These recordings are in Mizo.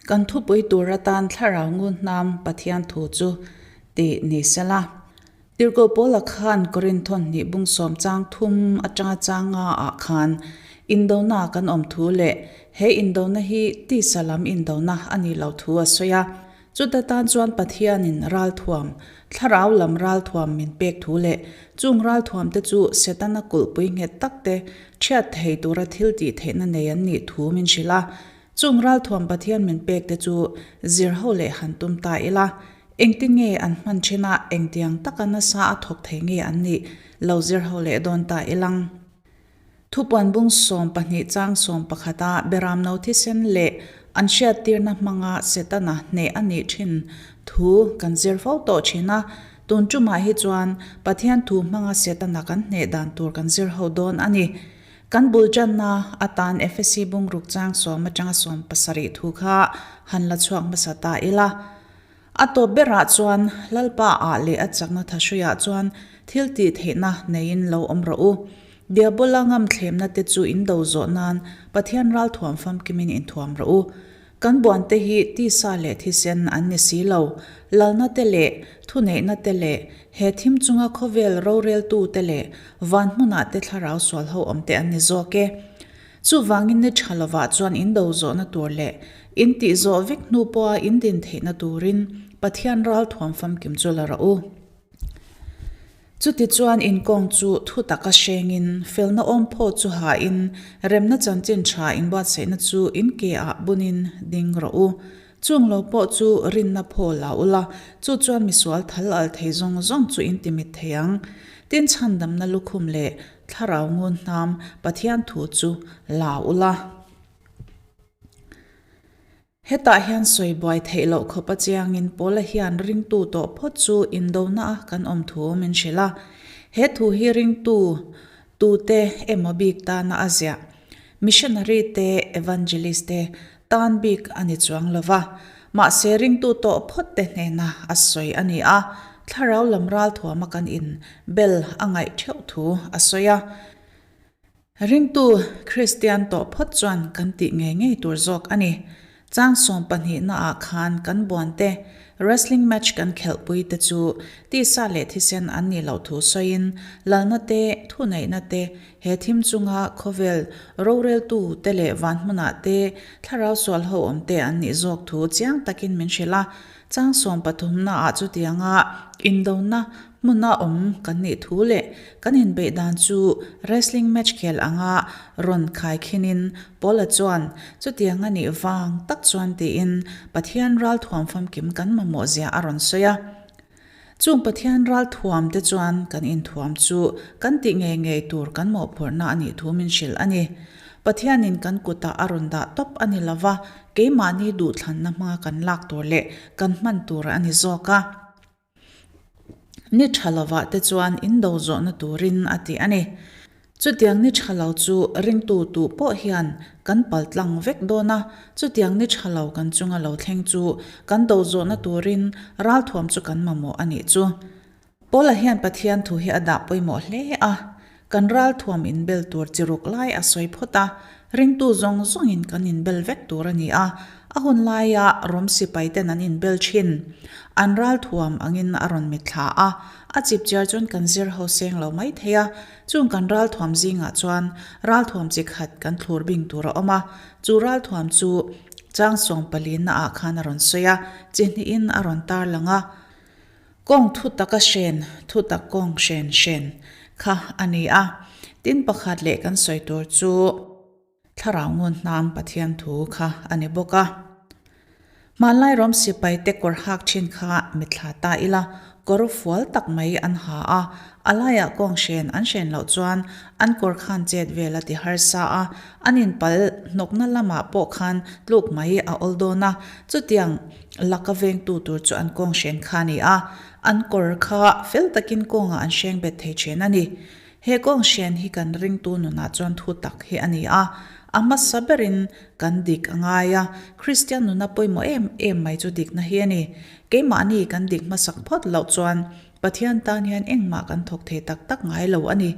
Kan thupui tur atan thlarau ngun hnam Pathian thu chu tih ni sela. Tirhkoh Paula khan Korinthon hnih bung sawm chang thum atanga chang nga ah khan indona kan awm thu leh he indona hi tisa lam indona a nih loh thu a sawi a. Chuta tan chuan Pathianin ralthuam, thlarau lam ralthuam min pek thu leh chung ralthuam te chu Setana kulhpui nghet tak te thiat thei tura thil tih theihna nei an nih thu min hrilh a. Chung ralthuam Pathian min pek te chu zir ho leh han tum ta ila, engtin nge an hman thin a, engtiang taka nasa a thawk thei nge an nih lo zir ho leh dawn ta ilang. Thupuan bung 12 chang 11 a Beram no thisen leh an hriattirna hmanga Setana hneh a nih thin thu kan zir fo tawh thin a, tun tumah hi chuan Pathian thu hmanga Setana kan hneh dan tur kan zir ho dawn a ni. Kan bul tanna atan Efesi bung ruk chang sawm atanga 70 thu kha han la chhuak hmasa ta ila. A tawp berah chuan Lalpa ah leh a chakna thahruiah chuan thil tih theihna neiin lo awm rawh u. Diabola ngam thlemna te chu in do zawh nan Pathian ralthuam famkimin inthuam rawh u. Kan buan te hi tisa leh thisen an ni si lo, lalna te leh thuneihna te leh he thim chunga khawvel roreltu te leh van hmunah te thlarau sual ho awm te an ni zawk e. Chuvangin ni tha lovah chuan in do zawhna tur leh in tih zawh vek hnu pawha in din theihna turin Pathian ralthuam famkim chu la rawh u. Chutichuan inkawng chu thu taka hrengin, felna awm phaw chu hain, remna chanchin tha inbuatsaihna chu in ke ah bunin ding rawh u. Chung lo pawh chu rinna phaw la ula, chu chuan misual thal al thei zawng zawng chu in timit thei ang. Tin chhandamna lukhum leh thlarau ngun hnam Pathian thu chu la ula. Hetah hian sawi buai theih loh khawp a chiangin Paula hian ringtu tawh phawt chu indona a kan awm thu min hrilh a. He thu hi ringtu tute emaw bik tana a ziah, missionary te, evangelist te tan bik a ni chuang lo va. Mahse ringtu tawh phawt te hnena a sawi a ni a, thlarau lam ralthuama kan in bel a ngaih theuh thu a sawi a. Ringtu Kristian tawh phawt chuan kan tih ngei ngei tur zawk a ni. Chang 12 naah khan kan buante wrestling match kan khelhpui te chu tisa leh thisen an nih loh thu sawiin lalna te, thuneihna te, he thim chunga khawvel roreltu te leh van hmunah te thlarau sual ho awm te an nih zawk thu chiang takin min hrilh a. Chang 13 naah chutianga indona Hmuna awm kan nih thu leh kan inbeih dan chu wrestling match khel anga rawn khai khinin Paula chuan chutiang a nih vang tak chuan tiin Pathian ralthuam famkim kan mamawh zia a rawn sawi a. Chung Pathian ralthuam te chuan kan inthuam chu kan tih ngei ngei tur kan mawhphurhna a nih thu min hrilh a ni. Pathianin kan kutah a rawn dah tawp a ni lova, keimahni duhthlanna hmanga kan lak tur leh kan hman tur a ni zawk a. Ni tha lovah te chuan in do zawhna turin a ti a ni. Chutiang ni tha lo chu ringtu tuh pawh hian kan pal tlang vek dawn a, chutiang ni tha lo kan chunga lo thleng chu kan do zawhna turin ralthuam chu kan mamawh a nih chu. Paula hian Pathian thu hi a dah pawimawh hle a, kan ralthuam inbel tur chi ruk lai a sawi phawt a, ringtu zawng zawngin kan inbel vek tur a ni a, a hun laia Rom sipai ten an inbel thin. An ralthuam angin a rawn mitthla a, a chipchiar chuan kan zir ho seng lo mai thei a, chung kan ralthuam zingah chuan ralthuam chi khat kan thlur bing tur a awm a, chu ralthuam chu chang 14 na ah khan a rawn sawi a, chi hnihin a rawn tarlang a. Kawng thu taka hren, thu tak kawng hren hren kha a ni a. Tin pakhat leh kan sawi tur chu thlarau ngun hnam Pathian thu kha a ni bawk a. Hmanlai rawm sipai te kawr hak thin kha mitthla ta ila, kawr fual tak mai an ha a, a laiah kawng hren an hren loh chuan an kawr khan chet vel a ti harsa a, an inpal hnawkna lamah pawh khan tluk mai a awl dawn a, chutiang Laka vengtu tur chu an kawng hren kha a ni a, an kawr kha fel takin kawngah an hreng bet thei thin a ni. He kawng hren hi kan ringtu nunah chuan thu tak hi a ni a, a hmasa berin kan dik a ngai a, Kristian nuna pawimawh em em mai chu dikna hi a ni. Keimahni kan dik hmasak phawt loh chuan Pathian tan hian engmah kan thawk thei tak tak ngai lo a ni.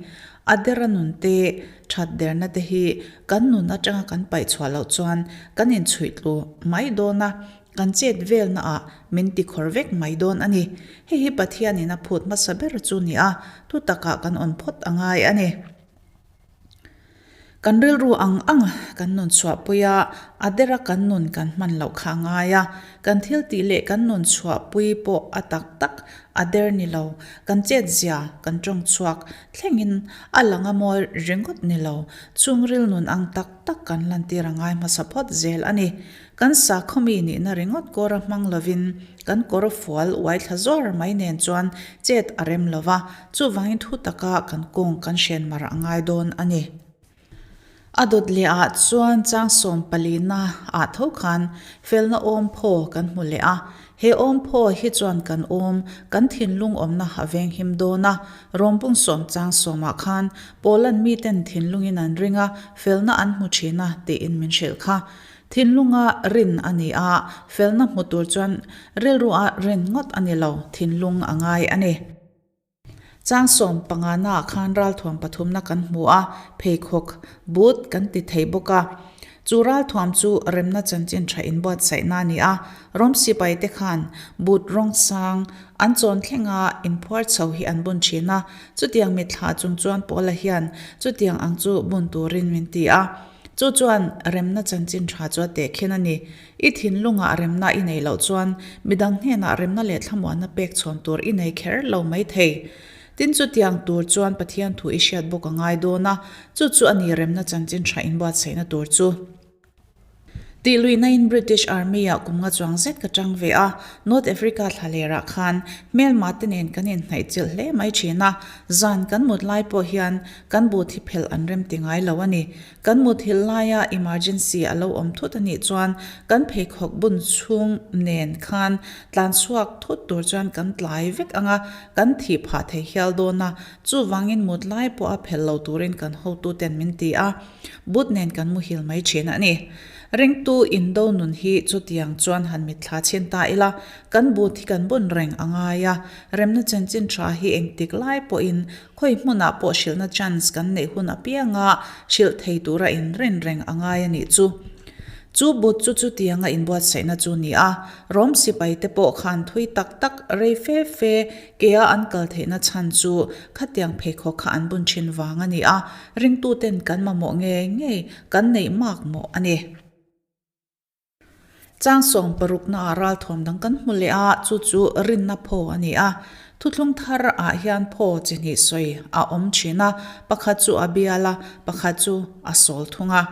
A dera nun te, that derna te hi kan nun atanga kan paih chhuah loh chuan kan inchhuih tlu mai dawn a, kan chet velna ah min tikhawr vek mai dawn a ni. Hei hi Pathianin a phut hmasa ber chu ni a, thutakah kan awm phawt a ngai a ni. Kan rilru ang ang kan nun chhuahpui a, a dera kan nun kan hman loh kha a ngai a. Kan thil tih leh kan nun chhuahpui pawh a tak tak a der ni lo. Kan chetzia, kan tawng chhuak thlengin a lang a mawi ringawt ni lo. Chhungril nun ang tak tak kan lantir a ngai hmasa phawt zel a ni. Kan sakhawmi nihna ringawt kawra hmang lovin kan kawr fual uai thla zawr mai nen chuan chet a rem lo va, chuvangin thu taka kan kawng kan hren mar a ngai dawn a ni. A dawt leh ah chuan chang sawm palina ah tho khan felna awm phaw kan hmu leh a, he awm phaw hi chuan kan awm, kan thinlung awmna a venghim dawn a, Rawmpung sawm chang sawmah khan Poland miten thinlungin an ring a, felna an hmu thin a tiin min hrilh kha. Thinlunga rin a ni a, felna hmu tur chuan rilrua rin ngawt a ni lo, thinlung a ngai a ni. Changsawm pangana ah khan ralthuam pathumna kan hmu a, pheikhawk, boot, kan ti thei bawk a. Chu ralthuam chu remna chanchin tha inbuatsaihna a ni a, Rom sipai te khan boot rawng sang an chawn thlenga inphuar chho hi an bun thin a, chutiang mitthla chung chuan Paula hian chutiang ang chu bun turin min ti a. Chu chuan remna chanchin tha chu a tehkhin a ni. I thinlungah remna i neih loh chuan midang hnenah remna leh thlamuanna pek chhawn tur i nei kher lo mai thei. Tin chutiang tur chuan Pathian thu i hriat bawk a ngai dawn a, chu chu a ni remna chanchin tha inbuatsaihna tur chu. Tih luihnain British Army-ah kum nga chuang zet ka tang ve a, North Africa thlalerah khan hmelma te nen kan inhnaih chilh hle mai thin a, zan kan mut lai pawh hian Kan but hi phelh an rem ti ngai lo a ni. Kan muthilh laia emergency a lo awm thut a nih chuan kan pheikhawk bun chhung nen khan tlan chhuak thut tur chuan kan tlai vek ang a, kan thih phah thei hial dawn a. Chuvangin mut lai pawha phelh lo turin kan hotuten min ti a, but nen kan muhil mai thin a ni. Ringtu indo nun hi chutiang chuan han mitthla chhin ta ila, kan but hi kan bun reng a ngai a, remna chanchin tha hi engtik lai pawhin Khawi hmunah pawh hrilhna chance kan neih hun apianga hrilh thei tura inrin reng a ngai a nih chu. Chu but chu chutianga inbuatsaihna chu ni a, Rom sipaite pawh khan thui tak tak rei fe fe kea an kal theihna chhan chu khatiang pheikhawk kha an bun thin vang a ni a, ringtuten kan mamawh ngei ngei kan neih mak mawh a ni. Chang sawm paruknaah ralthuam dang kan hmu leh a, chu chu rinna phaw a ni a. Thuthlung thar ah hian phaw chi hnih sawi a awm thin a, pakhat chu a bial a, pakhat chu a sawl thung a.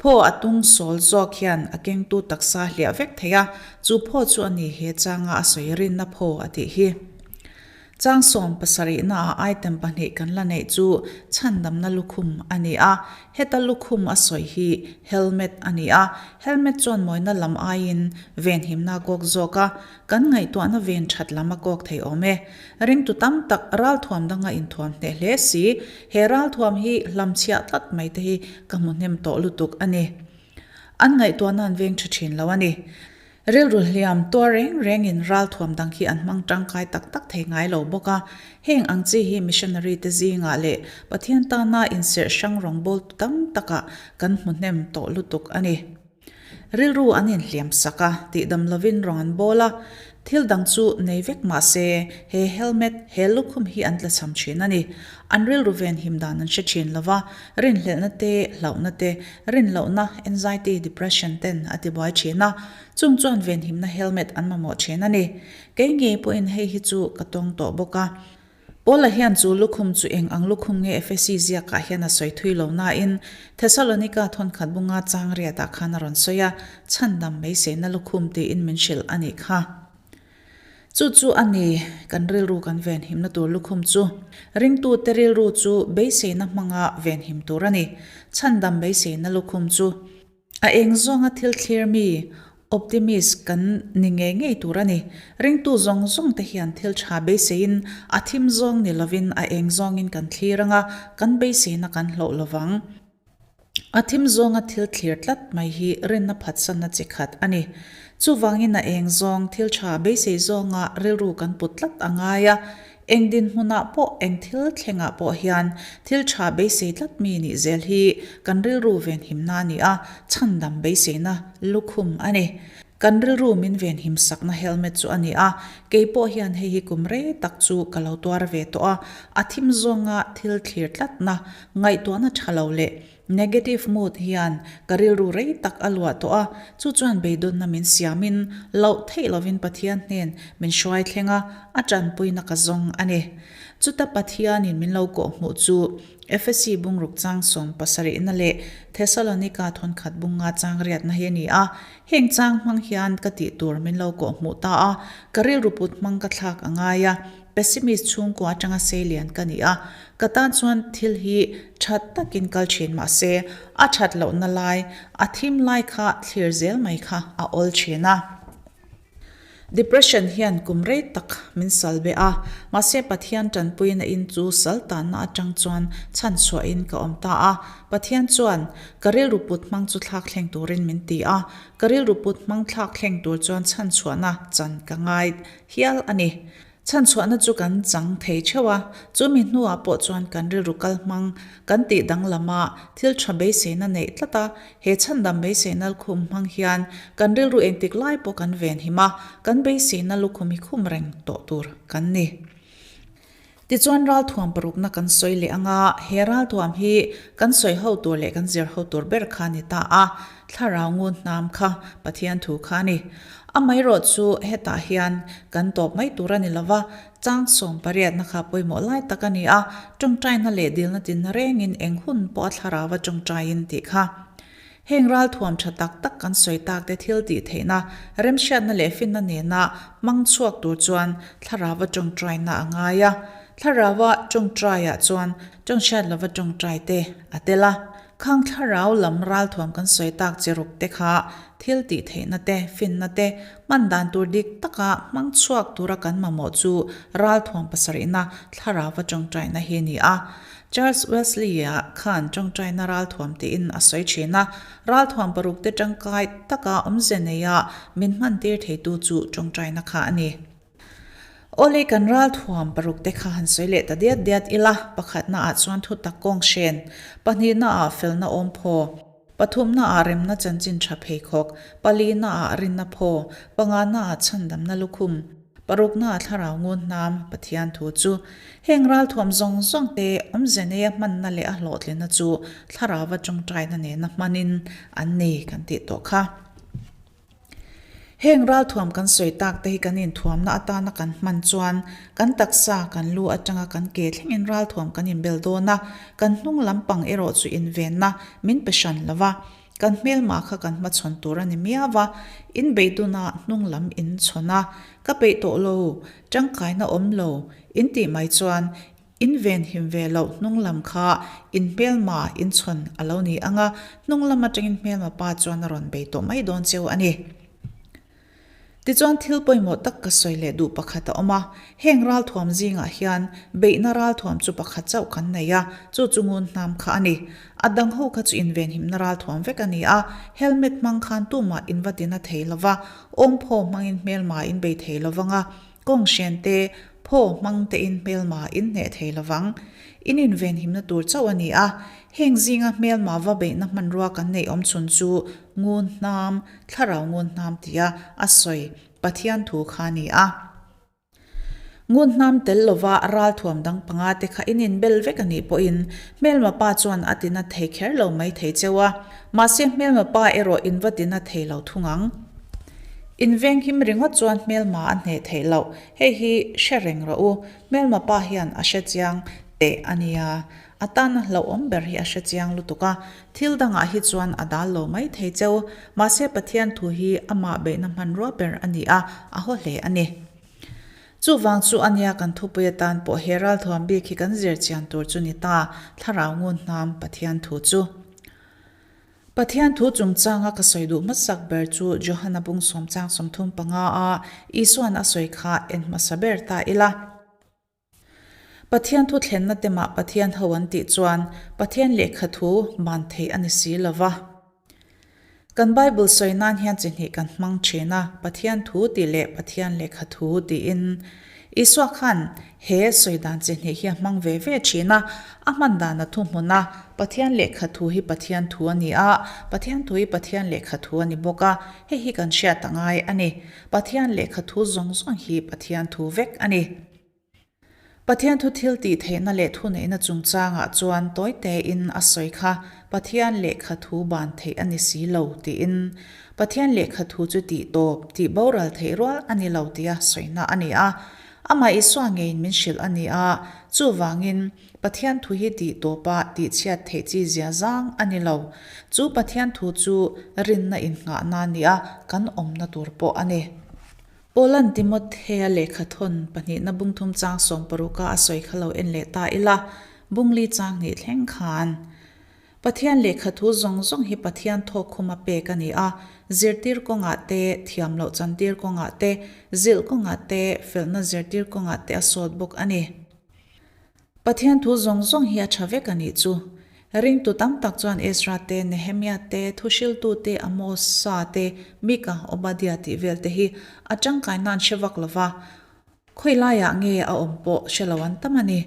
Phaw a tung sawl zawk hian a kengtu taksa hliah vek thei a, chu phaw chu a ni he changa a sawi rinna phaw a tih hi. Chang sawm pasarihnaah item pahnih kan la neih chu chhandamna lukhum a ni a, heta lukhum a sawi hi helmet a ni a, helmet chuan mawina lam aiin venhimna a kawk zawk a, kan ngaihtuahna ven that lam a kawk thei awm e. Ringtu tam tak ralthuam danga inthuam hneh hle si, he ralthuam hi hlamchhiah tlat mai te hi ka hmu hnem tawh lutuk a ni. An ngaihtuahna an veng tha thin lo a ni. Rilru hliam tuar reng rengin ralthuam dang hi an hmang tangkai tak tak thei ngai lo bawk a. Heng ang chi hi missionary te zingah leh Pathian tana inserh hrang rawngbawltu tam takah kan hmu hnem tawh lutuk a ni. Rilru an inhliam sak a, tihdam lovin rawng an bawl a, thil dang chu nei vek mah se he helmet, he lukhum hi an tlachham thin a ni. An rilru venhim dan an hre thin lo va, rinhlelhna te, hlauhna te, rinlohna, anxiety, depression ten a tibuai thin a, chung chuan venhimna helmet an mamawh thin a ni. Kei ngei pawhin hei hi chu ka tawng tawh bawk a. Paula hian chu lukhum chu eng ang lukhum nge Efesi ziakah hian a sawi thui lo nain Thessalonika thawnkhat bunga chang riatah khan a rawn sawi a, chhandam beiseina lukhum tiin min hrilh a nih kha. Chu chu a ni, kan rilru kan venhimna tur lukhum chu. Ringtute rilru chu beiseina hmanga venhim tur a ni. Chhandam beiseina lukhum chu. A eng zawnga thil thlir mi, optimist, kan ni ngei ngei tur a ni. Ringtu zawng zawng te hian thil tha beiseiin a thim zawng ni lovin a eng zawngin kan thlir anga kan beiseina kan hlawh lovang. A thim zawnga thil thlir tlat mai hi rinna phatsanna chi khat a ni. Chuvangin a eng zawng, thil tha beisei zawnga rilru kan put tlat a ngai a. Eng dinhmunah pawh, eng thil thlengah pawh hian thil tha beisei tlat mi nih zel hi kan rilru venhimna a ni a, chhandam beiseina lukhum a ni. Kan rilru min venhim sakna helmet chu a ni a, kei pawh hian hei hi kum rei tak chu ka lo tuar ve tawh a, a thim zawnga thil thlir tlatna, ngaihtuahna tha lo leh Negative mood hian ka rilru rei tak a luah tawh a, chu chuan beidawnna min siamin loh theih lovin Pathian hnen min hruai thleng a, a tanpuina ka zawng a ni. Chuta Pathianin min lo kawhhmuh chu Efesi bungruk chang sawm pasarihna leh Thesalonika thawnkhat bunga chang riatna hi a ni a, heng chang hmang hian ka tih tur min lo kawhhmuh ta a, ka rilru put hmang ka thlak a ngai a. Pessimist chhungkua atanga seilian ka ni a, ka tan chuan thil hi that takin kal thin mah se, a that lohna lai, a thim lai kha thlir zel mai kha a awl thin a. Depression hian kum rei tak min sal be a, mahse Pathian tanpuina in chu sal tanna atang chuan chhan chhuahin ka awm ta a. Pathian chuan ka rilru put hmang chu thlak thleng turin min ti a, ka rilru put hmang thlak thleng tur chuan chhan chhuahna chan ka ngai hial a ni. Chhanchhuahna chu kan chang thei theuh a, chumi hnuah pawh chuan kan rilru kal hmang kan tih danglam a, thil tha beiseina neih tlat a, he chhandam beiseina lukhum hmang hian kan rilru engtik lai pawh kan venhim a, kan beiseina lukhum hi khum reng tawh tur kan ni. Tichuan ralthuam parukna kan sawi leh ang a, he ralthuam hi kan sawi ho tur leh kan zir ho tur ber kha a ni ta a, thlarau ngun hnam kha Pathian thu kha a ni. Amaherawh chu hetah hian kan tawp mai tur a ni lo va, chang sawm pariatna kha pawimawh lai tak a ni a, tawngtaina leh dilna tinna rengin eng hun pawh a thlarau a tawngtaiin tih kha. Heng ralthuam tha tak tak kan sawi tak te thil tih theihna, remhriatna leh finna nena hmang chhuak tur chuan thlarauva tawngtaina a ngai a. Thlarauva tawngtaiah chuan tawnghriat lova tawngtai te a tel a. Khang thlarau lam ralthuam kan sawi tak chi ruk te kha thil tih theihna te, finna te, hman dan tur dik taka hmang chhuak tura kan mamawh chu ralthuam pasarihna thlarauva tawngtaina hi a ni a. Charles Wesley-a khan tawngtaina ralthuam tiin a sawi thin a, ralthuam parukte tangkai taka awmze neia min hmantir theitu chu tawngtaina kha a ni. Awle kan ralthuam parukte kha han sawi leh ta diat diat ila, pakhatnaah chuan thutak kawng hren, pahnihnaah felna awmphaw, pathumnaah remna chanchin tha pheikhawk, palinaah rinna phaw, panganaah chhandamna lukhum, Parukna a thlarau ngun hnam Pathian thu chu heng ralthuam zawng zawng te awmze neia hmanna leh a hlawhtlinna chu thlarauva tawngtaina nena hmanin an ni kan tih tawh kha. Heng ralthuam kan sawi tak te hi kan inthuamna atana kan hman chuan kan taksa kan lu atanga kan ke thlengin ralthuam kan inbel dawn a, kan hnung lampang erawh chu invenna min pe hran lo va. Kan hmelma kha kan hmachhawn tur a ni miau a, in beiduna hnung lam in chhawn a, ka peih tawh lo, tangkaina awm lo, in tih mai chuan in venhim ve loh hnung lam kha in hmelma in chhawn a lo ni ang a, hnung lam atangin hmelma pa chuan a rawn bei tawh mai dawn cheu a ni. Tichuan thil pawimawh tak ka sawi leh duh pakhat a awm a, heng ralthuam zingah hian beihna ralthuam chu pakhat chauh kan nei a, chu chu ngun hnam kha a ni. A dang ho kha chu invenhimna ralthuam vek a ni a, helmet hmang khan tumah in va tina thei lo va, awmphaw hmangin hmelma in bei thei lo vang a, kawng hren te, phaw hmang tein hmelma in hneh thei lo vang. In invenhimna tur chauh a ni a, heng zinga hmelma va beihna hmanrua kan neih awm chhun chu ngun hnam, Thlarau ngun hnam tia a sawi Pathian thu kha a ni a. Ngun hnam tel lova ralthuam dang panga te kha in inbel vek a nih pawhin hmelma pa chuan a tina thei kher lo mai thei cheu a, mahse hmelma pa erawh in va tina thei lo thung ang. In venghim ringawt chuan hmelma a hneh theih loh, hei hi hre reng rawh u, hmelma pa hian a hre chiang teh a nia. A tan a hlauhawm ber hi a hre chiang lutuk a, thil dangah hi chuan a dal lo mai thei cheu. Mahse Pathian thu hi amah beihna hmanrua ber a ni a, a haw hle a ni. Chuvang chu a nia kan thupui atan pawh he ralthuam bik hi kan zir chian tur chu ni ta, thlarau ngun hnam Pathian thu chu. Pathian thu chungchanga ka sawi duh hmasak ber chu Johana bung sawmchang 35 a Isuan a sawi kha en hmasa ber ta ila. Pathian thu thlenna te mah Pathian ho an tih chuan Pathian lehkha thu man theih a ni si lo va. Kan Bible sawi nan hian chi hnih kan hmang thin a, Pathian thu tih leh Pathian lehkha thu tiin. Isua khan he sawi dan chi hnih hi a hmang ve ve thin a, a hman dan a thuhmun a, Pathian lehkha thu hi Pathian thu a ni a, Pathian thu hi Pathian lehkha thu a ni bawk a, hei hi kan hriat a ngai a ni. Pathian lehkha thu zawng zawng hi Pathian thu vek a ni. Pathian thu thil tih theihna leh thuneihna chungchangah chuan tawi tein a sawi kha Pathian lehkha thu ban theih a ni si lo tiin Pathian lehkha thu chu tih tawp, tih boral theih rual a ni lo tia sawina a ni a. Amah Isua ngeiin min hrilh a ni a, chuvangin Pathian thu hi tih tawpa tih chhiat theih chi zia zang a ni lo. Chu Pathian thu chu rinna innghahna nia kan awmna tur pawh a ni. Paula'n Timothea lehkhathawn pahnihna bungthum chang sawmparuka a sawi kha lo en leh ta ila, bungli chang hnih thleng khan. Pathian lehkhathu zawng zawng hi Pathian thawkkhuma pek a ni a, zirtir kawngah te, thiam loh chantir kawngah te, zilh kawngah te, felna zirtir kawngah te a sawt bawk a ni. Pathian thu zawng zawng hi a tha vek a nih chu. Ringtu tam tak chuan Ezra te, Nehemia te, Thuhriltu te, Amosa te, Mika, Obadia tih vel te hi a tangkai nan hre vak lo va, khawi laiah nge a awm pawh hre lo an tam a ni.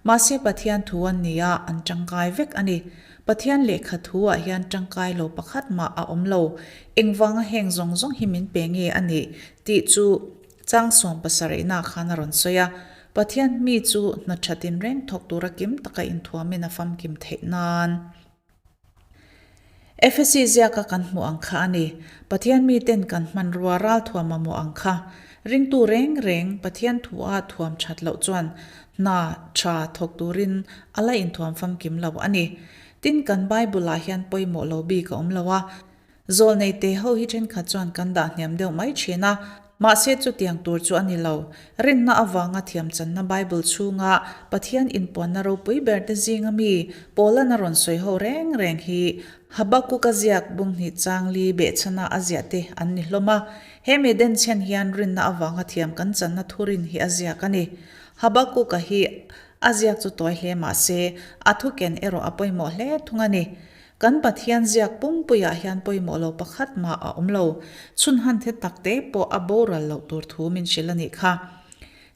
Mahse Pathian thu an ni a, an tangkai vek a ni. Pathian lehkha thu ah hian tangkai lo pakhat mah a awm lo. Engvanga heng zawng zawng hi min pe nge a nih tih chu Chang 70 nah khan a rawn sawi a, Pathian mi chu hna tha tinreng thawk tura kim taka inthuamin a famkim theih nan. Efesi ziaka kan hmuh ang kha a ni. Pathian miten kan hmanrua ralthuam mamawh ang kha. Ringtu reng reng Pathian thua thuam that loh chuan hna tha thawk turin a la inthuam famkim lo a ni. Tin, kan Bible-ah hian pawimawh lo bik a awm lo a, Zawlnei te ho hi thenkhat chuan kan dah hniam deuh mai thin a, mahse chutiang tur chu a ni lo. Rinna avanga thiamchanna Bible chhunga Pathian inpuanna ropui ber te zinga mi Paula'n a rawn sawi ho reng reng hi Habakkuk-a ziak bunghnih chang li behchhana a ziah te an ni hlawm a. He mi denchhen hian rinna avanga thiam kan channa thurin hi a ziak a ni. Habakkuk-a hi a ziak chu tawi hle mahse a thuken erawh a pawimawh hle thung a ni. Kan Pathian ziak pumpuiah hian pawimawh lo pakhat mah a awm lo. Chhunhan the tak te pawh a boral loh tur thu min hrilh a nih kha.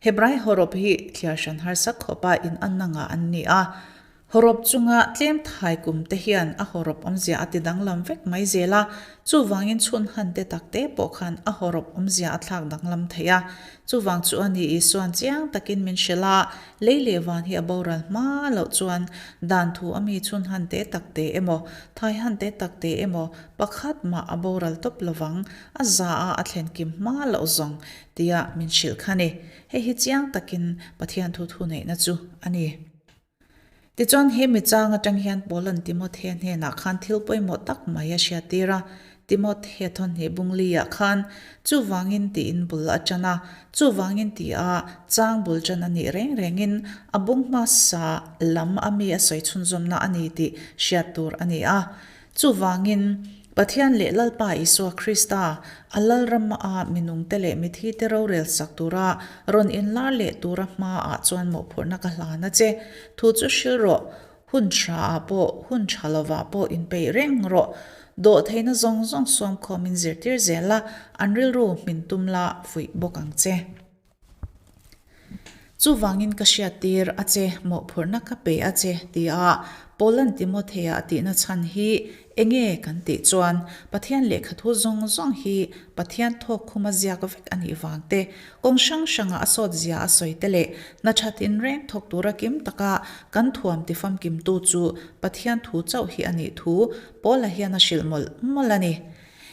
Hebrai hawrawp hi thliar hran harsa khawpa in anna ngah an ni a. Hawrawp chunga tlem thai kum te hian a hawrawp awmzia a ti danglam vek mai zel a, chuvangin chhunhan te tak te pawh khan a hawrawp awmzia a thlak danglam thei a. Chuvang chu a ni Isuan chiang takin min hrilh a, Lei leh van hi a boral hma loh chuan dan thu a mi chhun han te tak te emaw, thai han te tak te emaw pakhat mah a boral tawp lovang, a za a a thlen kim hma loh zawng tia min hrilh kha ni. Hei hi chiang takin Pathian thu thu neihna chu a ni. Tichuan he mi chang atang hian Paula'n Timothea hnenah khan thil pawimawh tak mai a hriattir a, Timothea thawhnih bungli-ah khan chuvangin tiin bul a tan a, chuvangin tia chang bul tan a nih reng rengin a bung hmasa lam a mi a sawi chhunzawmna a ni tih hriat tur a ni a. Chuvangin, Pathian leh Lalpa Isua Krista, a Lalram a minungte leh mithite rorel sak tura rawn inlar leh tura hmaah chuan mawhphurhna ka hlan a che. Thu chu hril rawh, hun tha ah pawh, hun tha lovah pawh inpeih reng rawh. Dawhtheihna zawng zawng suamkhawmin zirtir zel la, an rilru hmin tum la fuih bawk ang che. Chuvangin ka hriattir a che, mawhphurhna ka pe a che, tia Paula'n Timothea a tihna chhan hi enge kan tih chuan Pathian lehkhathu zawng zawng hi Pathian thawk khuma ziak vek a nih vang te, kawng hrang hranga a sawt zia a sawi te leh hna that inreng thawk tura kim taka kan thuam tifamkimtu chu Pathian thu chauh hi a nih thu Paula hian a hrilh mawlh mawlh a ni.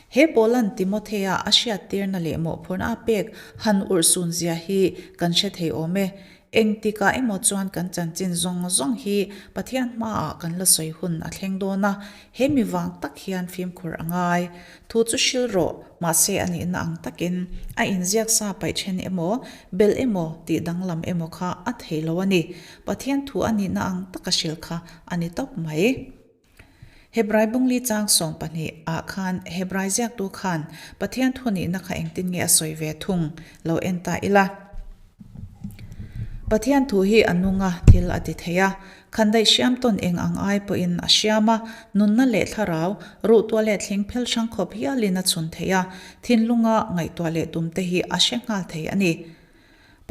He Paula'n Timothea a hriattirna leh mawhphurhna a pek han urhsun zia hi kan hre thei awm e. Engtikah emaw chuan kan chanchin zawng zawng hi Pathian hmaah kan la sawi hun a thleng dawn a, he mi vang tak hian fimkhur a ngai. Thu chu hril rawh, mahse a nihna ang takin a inziak sa paih then emaw, belh emaw, tih danglam emaw kha a thei lo a ni. Pathian thu a nihna ang taka hril kha a ni tawp mai. Hebrai bungli chang 12 ah khan Hebrai ziaktu khan Pathian thu nihna kha engtin nge a sawi ve thung lo en ta ila. Pathian thu hi a nung a, thil a ti thei a. Khandaih hriam tawn eng ang ai pawhin a hriam a, nunna leh thlarau, ruhtuah leh thling phel hrang khawp hialin a chhun thei a, thinlunga ngaihtuah leh tumte hi a hre nghal thei a ni.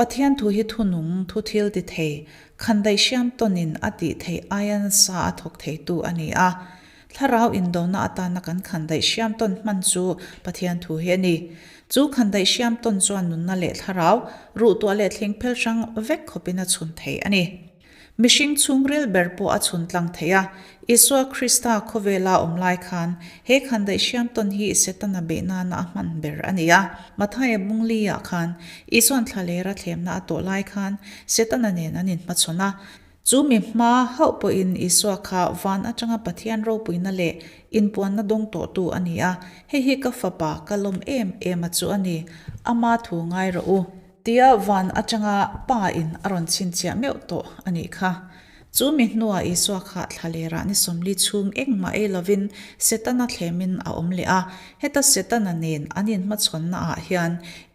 Pathian thu hi thu nung, thu thil ti thei, khandaih hriam tawnin a tih theih aia nasa a thawk theitu a ni a. Thlarau indona atana kan khandaih hriam tawn hman chu Pathian thu hi a ni. Chu khandaih hriam tawn chuan nunna leh thlarau, ruhtuah leh thleng phel hrang vek khawpin a chhun thei a ni. Mihring chhungril ber pawh a chhun tlang thei a. Isua Krista khawvela awm lai khan he khandaih hriam tawn hi Setana beih nana a hman ber a ni a. Mathaia bung li-ah khan Isua'n thlalera thlemna a tawh lai khan Setana nen an inhmachhawn a. Chu mi hma hauh pawhin Isua kha van atanga Pathian ropuina leh inpuanna dawng tawhtu a ni a, Hei hi ka fapa, ka lawm em em a chu a ni, ama thu ngai rawh u. Tia van atanga Pa in a rawn chhinchhiah meuh tawh a nih kha. Chu mi hnuah Isua kha thlalerah ni sawmli chhung engmah ei lovin Setana thlemin a awm leh a. Heta Setana nen an inhmachhawnna ah hian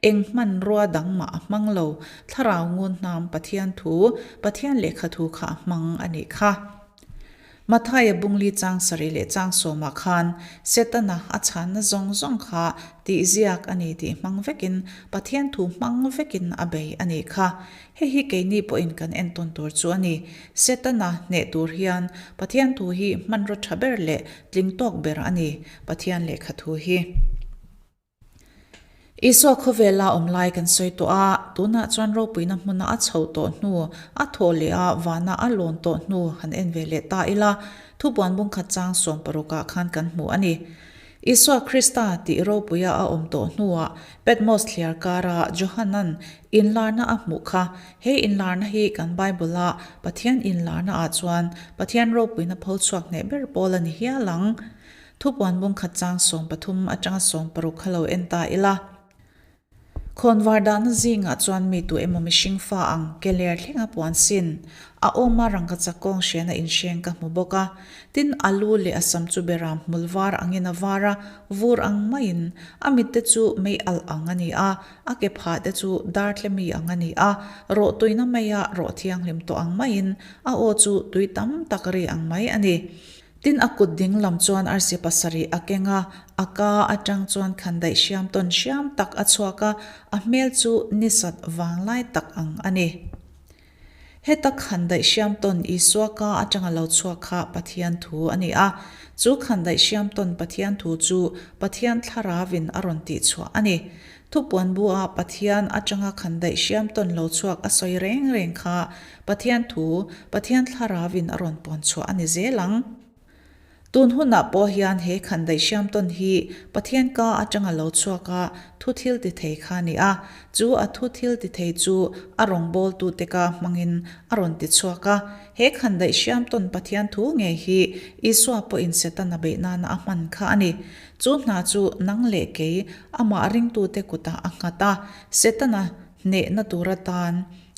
eng hmanrua dang mah a hmang lo, Thlarau ngun hnam Pathian thu, Pathian lehkha thu kha a hmang a nih kha. Mathaia bungli chang sarih leh chang sawmah khan Setana a chhanna zawng zawng kha tih ziak a ni tih hmang vekin Pathian thu hmang vekin a bei a nih kha. Hei hi keini pawhin kan entawn tur chu a ni. Setana hneh tur hian Pathian thu hi hmanraw tha ber leh tling tawk ber a ni, Pathian lehkha thu hi. Isua khawvela awm lai kan sawi tawh a, tunah chuan ropuina hmuna a chho tawh hnu, a thawh leh a, vana a lawn tawh hnu han en ve leh ta ila, thupuan bungkhat chang sawm parukah khan kan hmu a ni. Isua Krista tih ropuia a awm tawh hnuah Patmos thliar kara Johanan inlarna a hmuh kha. He inlarna hi kan Bible-a Pathian inlarna ah chuan Pathian ropuina pho chhuak hneh ber pawl a ni hial ang. Thupuan bungkhat chang 13 atanga 60 kha lo en ta ila. Khawnvar dahna zingah chuan mi tu emaw mihring fa ang ke ler thleng a puan sin. A awma rangkachak kawng hrena inhreng ka hmu bawk a. Tin, a lu leh a sam chu beram hmul var angin a var a, vur ang maiin. A mitte chu mei alh ang a ni a, a ke phah te chu dartle mi ang a ni a, rawh tuina maia rawh thianghlim tawh ang maiin a aw chu tui tam tak ri ang mai a ni. Tin, a kut ding lam chuan arsi pasarih a keng a, a ka atang chuan khandaih hriam tawn hriam tak a chhuak a, a hmel chu ni sat vanglai tak ang a ni. Heta khandaih hriam tawn Isua ka atanga lo chhuak kha Pathian thu a ni a, chu khandaih hriam tawn Pathian thu chu Pathian Thlarauin a rawn tihchhuah a ni. Thupuan bu-a Pathian atanga khandaih hriam tawn lo chhuak a sawi reng reng kha Pathian thu, Pathian Thlarauin a rawn pawn chhuah a ni zel ang. Tun hunah pawh hian he khandaih hriam tawn hi Pathian ka atanga lo chhuak a thu thil ti thei kha a ni a. Chu a thu thil ti thei chu a rawngbawltute ka hmangin a rawn ti chhuak a. He khandaih hriam tawn Pathian thu ngei hi Isua pawhin Setana beih nana a hman kha a ni. Chu hna chu nang leh kei amah ringtute kutah a nghat a, Setana hnehna tur atan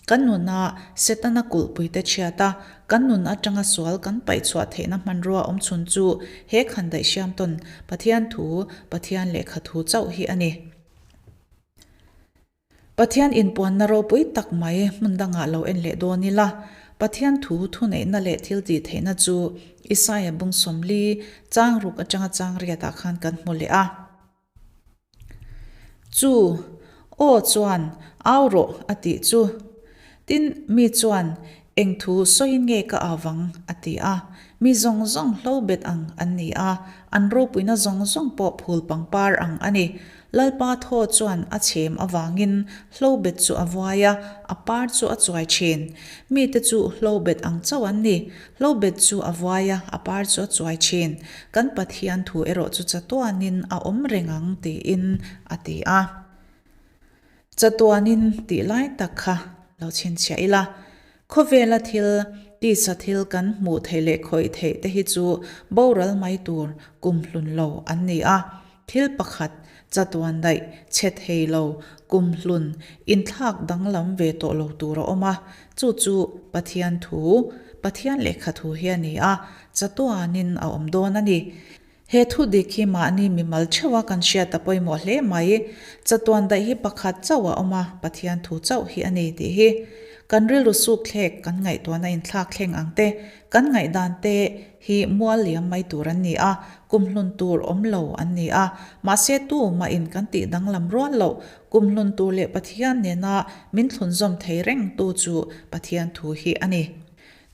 kan nuna Setana kulhpuite chhiat a, kan nun atanga sual kan paih chhuah theihna hmanrua awm chhun chu he khandaih hriam tawn Pathian thu, Pathian lehkha thu chauh hi a ni. Pathian inpuanna ropui tak mai hmun dangah lo en leh dawn ila, Pathian thu thuneihna leh thil tih theihna chu Isaia bung 40, chang ruk atanga chang riatah khan kan hmu leh a. Chu aw chuan au rawh a tih chu. Tin, mi chuan, Eng thu sawiin nge ka au vang? a ti a. Mi zawng zawng hlo bet ang an ni a, an ropuina zawng zawng pawh phul pangpar ang a ni. Lalpa thaw chuan a chhem avangin hlo bet chu a vuai a, a par chu a chuai thin. Mite chu hlo bet ang chauh an ni. Hlo bet chu a vuai a, a par chu a chuai thin. Kan Pathian thu erawh chu chatuanin a awm reng ang tiin a ti a. Chatuanin tih lai tak kha lo chhinchhiah ila. Khawvela thil, tisa thil kan hmuh theih leh khawih theih te hi chu boral mai tur kum hlun lo an ni a. Thil pakhat, chatuan daih, chhe thei lo, kum hlun, inthlak danglam ve tawh lo tur a awm a. Chu chu Pathian thu, Pathian lehkha thu hi a ni a, chatuanin a awm dawn a ni. He thu dik hi mahni mimal theuha kan hriat a pawimawh hle mai. Chatuan daih hi pakhat chauh a awm a, Pathian thu chauh hi a ni tih hi. Kan rilru suk thlek, kan ngaihtuahna inthlak thleng ang te, kan ngaihdan te hi mual liam mai tur an ni a, kumhlun tur awm lo an ni a. Mahse tu mahin kan tih danglam rual loh, kumhlun tur leh Pathian nena min thlunzawm thei reng tu chu Pathian thu hi a ni.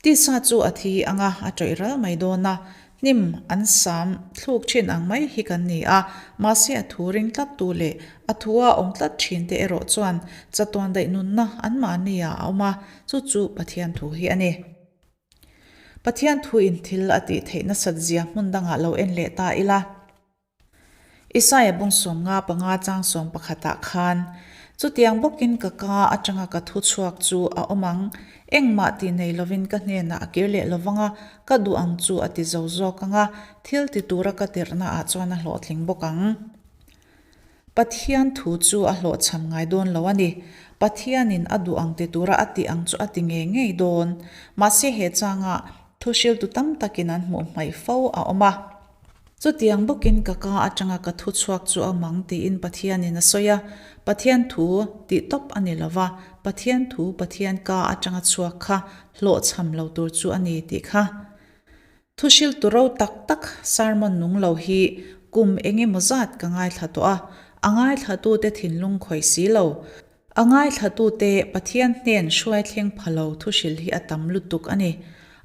Tisa chu a thi ang a, a tawih ral mai dawn a, hnim an sam thluk thin ang mai hi kan ni a, mahse a thu ring tlat tu leh a thua awm tlat thin te erawh chuan chatuan daih nunna anmahni ah a awm a, chu chu Pathian thu hi a ni. Pathian thu in thil a tih theih nasat zia hmun dangah lo en leh ta ila. Isaia bung 55 chang 11 ah khan, Chutiang bawkin ka ka atanga ka thu chhuak chu a awm ang, engmah tih nei lovin ka hnenah a kir leh lovang a, ka duh ang chu a ti zo zawk ang a, thil ti tura ka tirhna ah chuan a hlawhtling bawk ang. Pathian thu chu a hlawhchham ngai dawn lo a ni. Pathianin a duh ang ti tura a tih ang chu a ti ngei ngei dawn. Mahse he changa thuhriltu tam takin an hmuh hmaih fo a awm a. Chutiang bawkin ka ka atanga ka thu chhuak chu a mang tiin Pathianin a sawi a, Pathian thu tih tawp a ni lova, Pathian thu Pathian ka atanga chhuak kha hlawhchham lo tur chu a ni tih kha. Thuhriltu ro tak tak sermon nung lo hi kum eng emaw zat ka ngaithla tawh a, a ngaithlatute thinlung khawih si lo. A ngaithlatute Pathian hnen hruai thleng pha lo thuhrilh hi a tam lutuk a ni.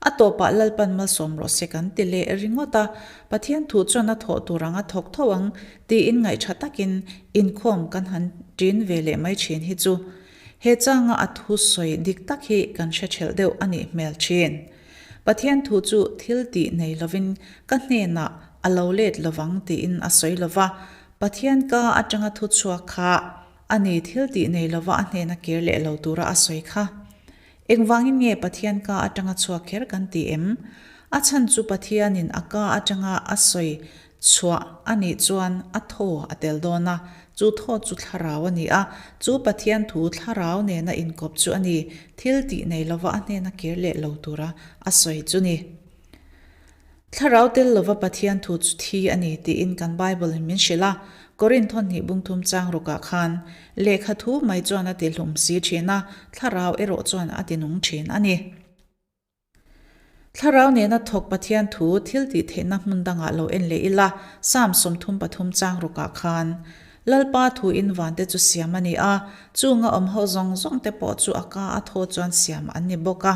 A tawpah Lalpan malsawm rawh se kan ti leh ringawt a, Pathian thu chuan a thawh tur ang a thawk tho ang tiin ngaihṭha takin inkhawm kan han ṭin ve leh mai ṭhin hi chu he changa a thu sawi dik tak hi kan hre ṭhelh deuh a nih hmel ṭhin. Pathian thu chu thil tih nei lovin ka hnenah a lo let lovang tiin a sawi lova, Pathian ka aṭanga thu chhuak kha A ni, thil tih nei lova a hnena kir leh lo tura a sawi kha. Engvangin nge Pathian ka atanga chhuak kher kan ti em? A chhan chu Pathianin a ka atanga a sawi chhuah a nih chuan a thaw a tel dawn a, chu thaw chu thlarau a ni a, chu Pathian thu thlarau nena inkawp chu a ni, thil tih nei lova a hnena kir leh lo tura a sawi chu ni. Thlarau tel lova Pathian thu chu thi a ni tiin kan Bible in min hrilh a, Korinth thawhnih bungthum chang rukah khan, Lehkha thu mai chuan a ti hlum si thin a, thlarau erawh chuan a ti nung thin a ni. Thlarau nena thawk Pathian thu thil tih theihna hmun dangah lo en leh ila, Psalm 33 chang rukah khan, Lalpa thu in vante chu siam a ni a, chunga awm ho zawng zawng te pawh chu a ka a thaw chuan siam an ni bawk a.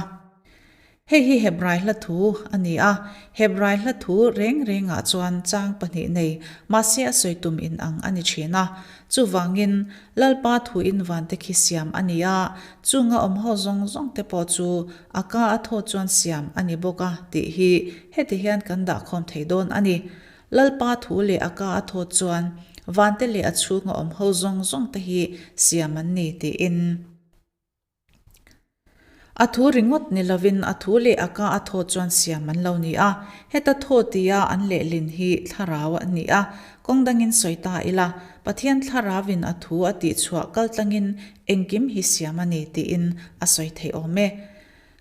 Hei hi Hebrai hla thu a ni a, Hebrai hla thu reng rengah chuan chang pahnih nei mahse a sawi tum in ang a ni thin a. Chuvangin, Lalpa thuin vante khi siam a ni a, chunga awm ho zawng zawng te pawh chu a ka a thaw chuan siam a ni bawk a tih hi heti hian kan dahkhawm thei dawn a ni. Lalpa thu leh a ka a thaw chuan vante leh a chhunga awm ho zawng zawng te hi siam an ni tiin. A thu ringawt ni lovin a thu leh a ka a thaw chuan siam an lo ni a, heta thaw tia an lehlin hi thlarau a ni a, kawng dangin sawi ta ila, Pathian thlarauvin a thu a tihchhuah kaltlangin engkim hi siam a ni tiin a sawi theih awm e.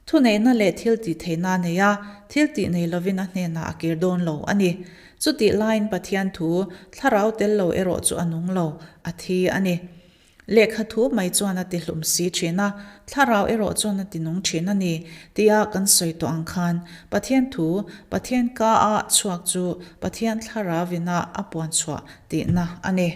Thuneihna leh thil tih theihna a nei a, thil tih nei lovin a hnenah a kir dawn lo a ni. Chutih laiin Pathian thu, thlarau tel lo erawh chu a nung lo, a thi a ni. Lehkha thu mai chuan a ti hlum si thin a, thlarau erawh chuan a ti nung thin a ni, tia kan sawi tawh ang khan, Pathian thu, Pathian ka a chhuak chu Pathian thlarauin a a puan chhuah tihna a ni.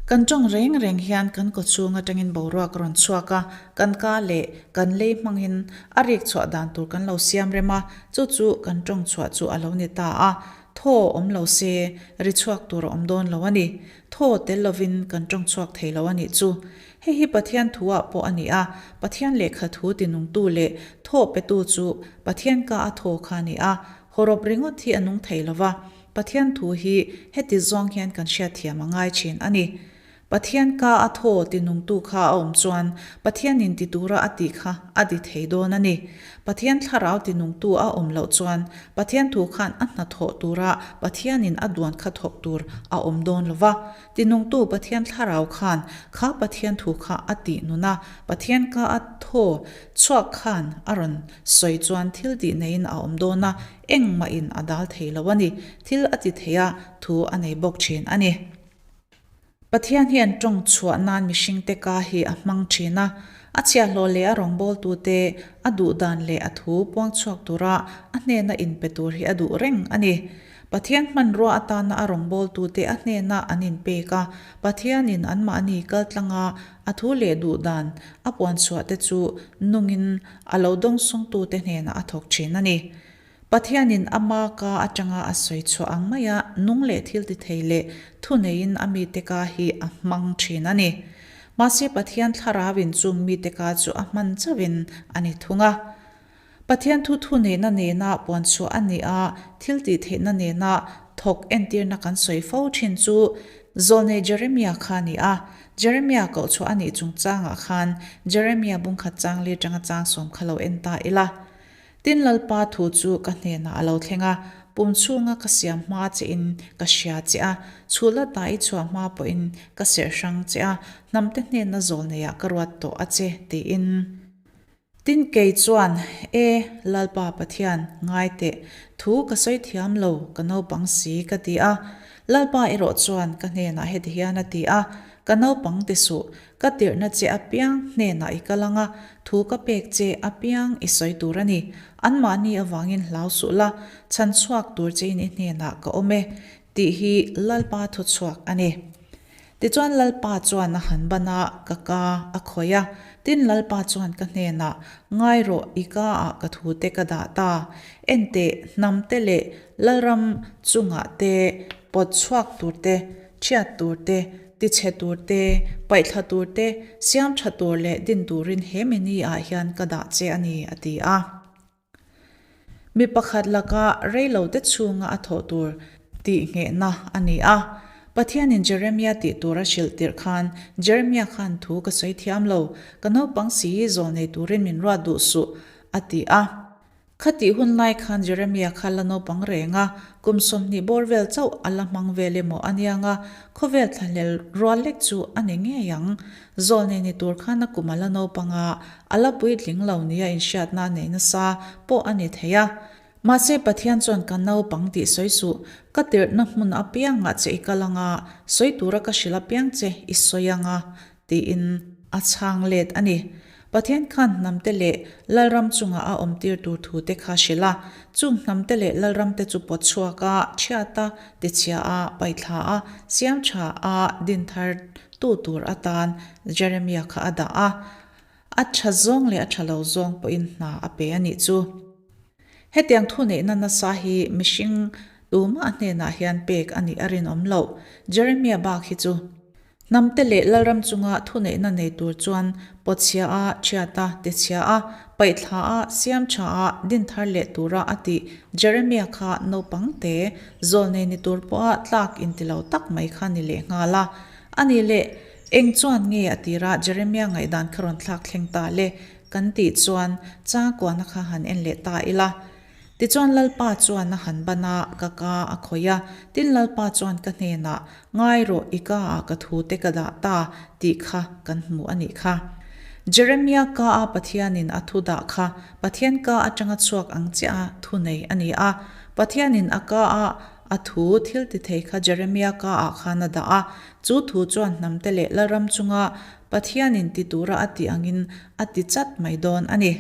Kan tawng reng reng hian kan kawchhung atangin boruak a rawn chhuak a, kan ka leh kan lei hmangin a rik chhuah dan tur kan lo siam rem a, chu chu kan tawng chhuah chu a lo ni ta a, thaw awm lo se ri chhuak tur a awm dawn lo a ni. Thaw tel lovin kan tawng chhuak thei lo a nih chu. Hei hi Pathian thu-ah pawh a ni a, Pathian lehkha thu tinungtu leh thaw petu chu Pathian ka a thaw kha a ni a, hawrawp ringawt hi a nung thei lo va, Pathian thu hi heti zawng hian kan hriatthiam a ngai thin a ni. Pathian ka a thaw tinungtu kha a awm chuan Pathianin ti tura a tih kha a ti thei dawn a ni. Pathian thlarau tinungtu a awm loh chuan Pathian thu khan a hna thawh tura Pathianin a duan kha thawk tur a awm dawn lo va. Tinungtu Pathian thlarau khan kha Pathian thu kha a tih nun a, Pathian ka a thaw chhuak khan a rawn sawi chuan thil tih neiin a awm dawn a, engmahin a dal thei lo a ni. Thil a ti thei a, thu a nei bawk thin a ni. Pathian hian tawng chhuah nan mihringte ka hi a hmang thin a, a chhiahhlawh leh a rawngbawltute a duh dan leh a thu puang chhuak tura a hnena inpe tur hi a duh reng a ni. Pathian hmanrua atana a rawngbawltute a hnena an inpek a, Pathianin anmahni kaltlanga a thu leh duh dan a puan chhuahte chu nungin a lo dawngsawngtute hnenah a thawk thin a ni. Pathianin ama ka atanga a sawi chhuah ang maia nung leh thil ti thei leh thuneiin a mite ka hi a hmang thin a ni. Mahse Pathian thlarauin chung mite ka chu a hman chauhin a ni thung a. Pathian thu thuneihna nena puan chhuah a ni a, thil tih theihna nena thawk entirna kan sawi fo thin chu Zawlnei Jeremia kha a ni a. Jeremia koh chhuah a nih chungchangah khan Jeremia bungkhat changli atanga changsawm kha lo en ta ila. Tin Lalpa thu chu ka hnenah a lo thleng a, pum chhunga ka siam hma chein ka hria che a, chhul ata i chhuah hma pawhin ka serh hrang che a, hnamte hnenna zawl neiah ka ruat tawh a che, tiin. Tin kei chuan, E, Lalpa Pathian, ngai teh, thu ka sawi thiam lo, ka naupang si, ka ti a. Lalpa erawh chuan ka hnenah heti hian a ti a, Ka naupang ti suh, Ka tirhna che apiang hnenah i kal ang a, thu ka pek che apiang i sawi tur a ni. Anmahni avangin hlau suh la, chhan chhuak tur chein i hnenah ka awm e, tih hi Lalpa thu chhuak a ni. Tichuan Lalpa chuan a han ban a, ka ka a khawih a. Tin Lalpa chuan ka hnenah, Ngai rawh, i ka ah ka thute ka dah ta. Enteh, hnamte leh Lalram chungah te pawt chhuak tur te, ṭhiat tur te, Tichhe tur te, paihthla tur te, siam tha tur leh din turin he mini ah hian ka dah che a ni, a ti a. Mi pakhat laka reilo te chhunga a thawh tur tih nghehna a ni a. Pathianin Jeremia tih tur a hrilh tirh khan Jeremia khan thu ka sawi thiam lo, ka naupang si hi zawl nei turin min ruat duh suh, a ti a. Khatih hun lai khan Jeremia kha la naupang reng a, kum 20 bawr vel chauh a la hmang vel emaw a niang a, khawvel thlahlel rual lek chu a ni ngei ang. Zawlnei ni tur khan a kum a la naupang a, a la puitling lo nia inhriatna a nei nasa pawh a ni thei a. Mahse Pathian chuan ka naupang tih sawi suh, ka tirhna hmun apiangah che i kal ang a, sawi tura ka hrilh apiang che i sawi ang a, tiin a chhang let a ni. Pathian khan hnamte leh Lalram chungah a awmtir tur thute kha hrilh a, chung hnamte leh Lalramte chu pawt chhuak a, chhiat a, tichhia a, paihthla a, siam tha a, din thar tu tur atan Jeremia kha a dah a. A tha zawng leh a tha lo zawng pawhin hna a pe a nih chu. Hetiang thuneihna nasa hi mihring tumah hnenah hian pek a nih a rinawm loh. Jeremia bak hi chu. Hnamte leh Lalram chunga thuneihna nei tur chuan pawtchhia a, ṭhiat a, tichhia a, paihthla a, siam ṭha a, din thar leh tura a tih Jeremia kha naupang te, zawlnei ni tur pawha tlak inti lo tak mai kha ni leh nghal a. A nih leh, eng chuan nge a tira Jeremia ngaihdan kha rawn thlak thleng ta le? Kan tih chuan changkuana kha han en leh ta ila. Tichuan Lalpa chuan a han ban a, ka ka a khawih a. Tin Lalpa chuan ka hnenah, Ngai rawh, i ka ah ka thute ka dah ta, tih kha kan hmu a nih kha. Jeremia ka a Pathianin a thu dah kha Pathian ka atanga chhuak ang chiah a thu nei a ni a. Pathianin a ka a a thu thil ti thei kha Jeremia ka ah khan a dah a. Chu thu chuan hnamte leh Lalram chunga Pathianin ti tura a tih angin a ti chat mai dawn a ni.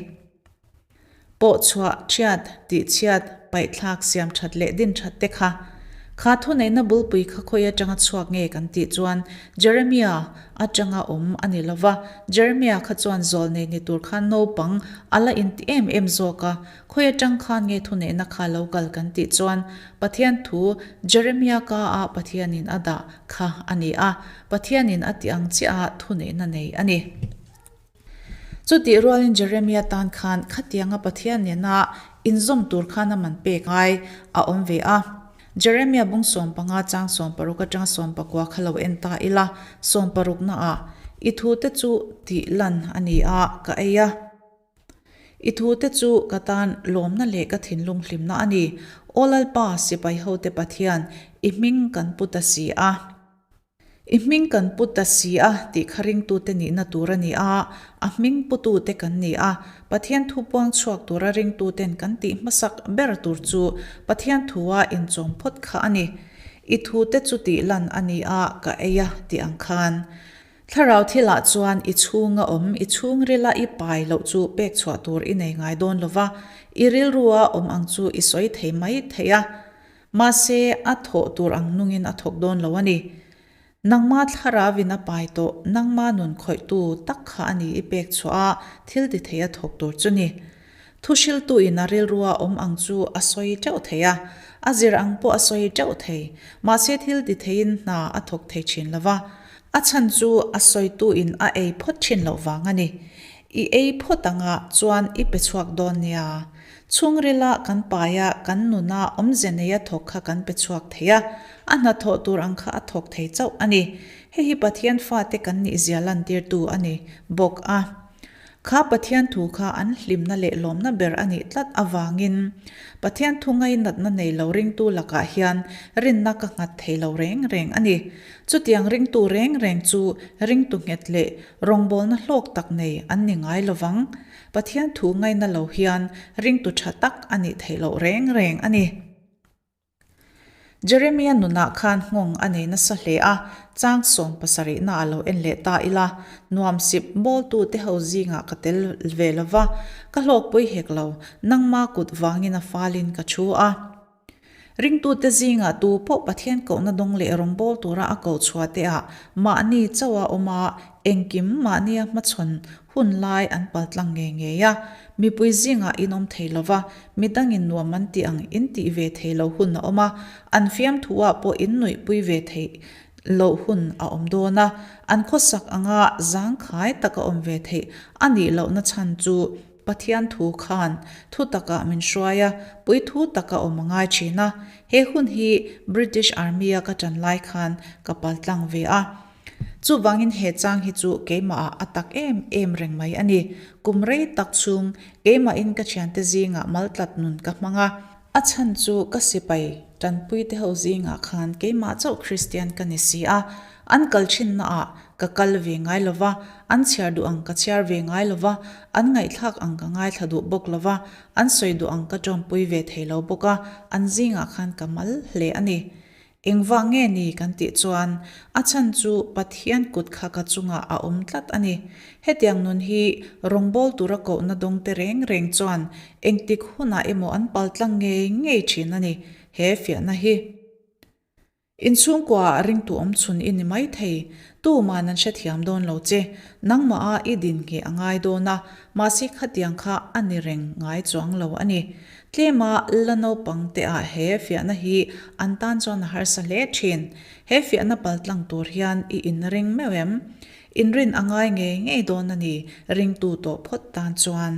Pawhchhuah, ṭhiat, tihchhiat, paihthlak, siamṭhat leh dinṭhat te kha. Kha thuneihna bulpui kha khawi aṭanga chhuak nge kan tih chuan Jeremia aṭanga awm a ni lo va, Jeremia kha chuan zawlnei ni tur khan naupang a la inti em em zawk a, khawi aṭang khan nge thuneihna kha lo kal kan tih chuan Pathian thu Jeremia ka ah Pathianin a dah kha a ni a, Pathianin a tih ang chiah a thuneihna nei a ni. Chutih rualin Jeremia tan khan khatianga Pathian nena inzawm tur khan a man pek ngai a awm ve a. Jeremia bung 15 chang 16 atanga 19 kha lo en ta ila, 16 naah, I thute chu tih lan a ni a, ka ei a. I thute chu ka tan lawmna leh ka thinlung hlimna a ni. Aw Lalpa, sipai hote Pathian, i hming kan pu ta si a. I hming kan pu ta si a tih kha ringtute nihna tur a ni a, a hming putute kan ni a. Pathian thu puang chhuak tura ringtuten kan tih hmasak ber tur chu Pathian thua inchawm phawt kha a ni. I thute chu tih lan a ni a, ka ei a tih ang khan. Thlarau thilah chuan i chhunga awm, i chhungrila i pai loh chu pek chhuah tur i nei ngai dawn lo va, i rilrua awm ang chu i sawi thei mai thei a. Mahse, a thawh tur ang nungin a thawk dawn lo a ni. Nangma thlarauin a pai tawh, nangma nun khawihtu tak kha a ni i pek chhuah a, thil ti thei a thawk tur chu ni. Thuhriltuin a rilrua awm ang chu a sawi teuh thei a, a zir ang pawh a sawi teuh thei. Mahse, thil ti theiin hna a thawk thei thin lo va. A chhan chu a sawituin a ei phawt thin loh vang a ni. I ei phawt anga chuan i pe chhuak dawn nia. Chhungrila kan paia kan nuna awmze neia thawk kha kan pe chhuak thei a, a hnathawh tur ang kha a thawk thei chauh a ni. Hei hi Pathian fate kan nihzia lantirtu a ni bawk a. Kha Pathian thu kha an hlimna leh lawmna ber a nih tlat avangin Pathian thu ngainatna nei lo ringtu lakah hian rinna ka nghat thei lo reng reng a ni. Chutiang ringtu reng reng chu ringtu nghet leh rawngbawlna hlawk tak nei an ni ngai lovang. Pathian thu ngaina lo hian ringtu tha tak a nih theih loh reng reng a ni. Jeremia nunah khan nghawng a nei nasa hle a, chang 70 na a lo en leh ta ila, nuam sip bawltu te ho zingah ka tel ve lo va, ka hlawkpui hek lo, nangma kut vangin a falin ka thu a. Ringtute zingah tu pawh Pathian kohna dawng leh rawngbâwl tura a koh chhuah teah mahni chauha awm a, engkim mahnia hmachhawn hun lai an paltlang ngei ngei a. Mipui zingah in awm thei lo va, midangin nuam an tih ang in tih ve thei lo hun a awm a, an fiamthuah pawh in nuihpui ve theih loh hun a awm dawn a, an khawsak anga zangkhai taka awm ve theih a nih lohna chhan chu Pathian thu khan thu takah min hruai a, puithu taka awm a ngai thin a. He hun hi British Army-a ka ṭan lai khan ka paltlang ve a. Chuvangin he chang hi chu keimahah a tak em em reng mai a ni. Kum rei tak chhung keimahin ka thiante zingah maltlat nun ka hmang a. A chhan chu ka sipai tanpuite ho zingah khan keimah chauh Kristian ka ni si a, an kal thinnaah ka kal ve ngai lo va, an chhiar duh ang ka chhiar ve ngai lo va, an ngaihthlak ang ka ngaithla duh bawk lo va, an sawi duh ang ka tawmpui ve thei lo bawk a, an zingah khan ka mal hle a ni. Engvah nge ni kan tih chuan a chhan chu Pathian kut kha ka chungah a awm tlat a ni. Hetiang nun hi rawngbâwl tura kohna dawngte reng reng chuan engtik hunah emaw an paltlang ngei ngei thin a ni he fiahna hi. Inchhungkuaah ringtu awm chhun i ni mai thei, tuman an hrethiam dawn lo che, nangmaha i din ngheh a ngai dawn a, mahse khatiang kha a ni reng ngai chuang lo a ni. Tlema la naupang te ah he fiahna hi an tan chuan a harsa hle thin. He fiahna paltlang tur hian i inring meuh em? Inrin a ngai ngei ngei dawn a ni, ringtu tawh phawt tan chuan.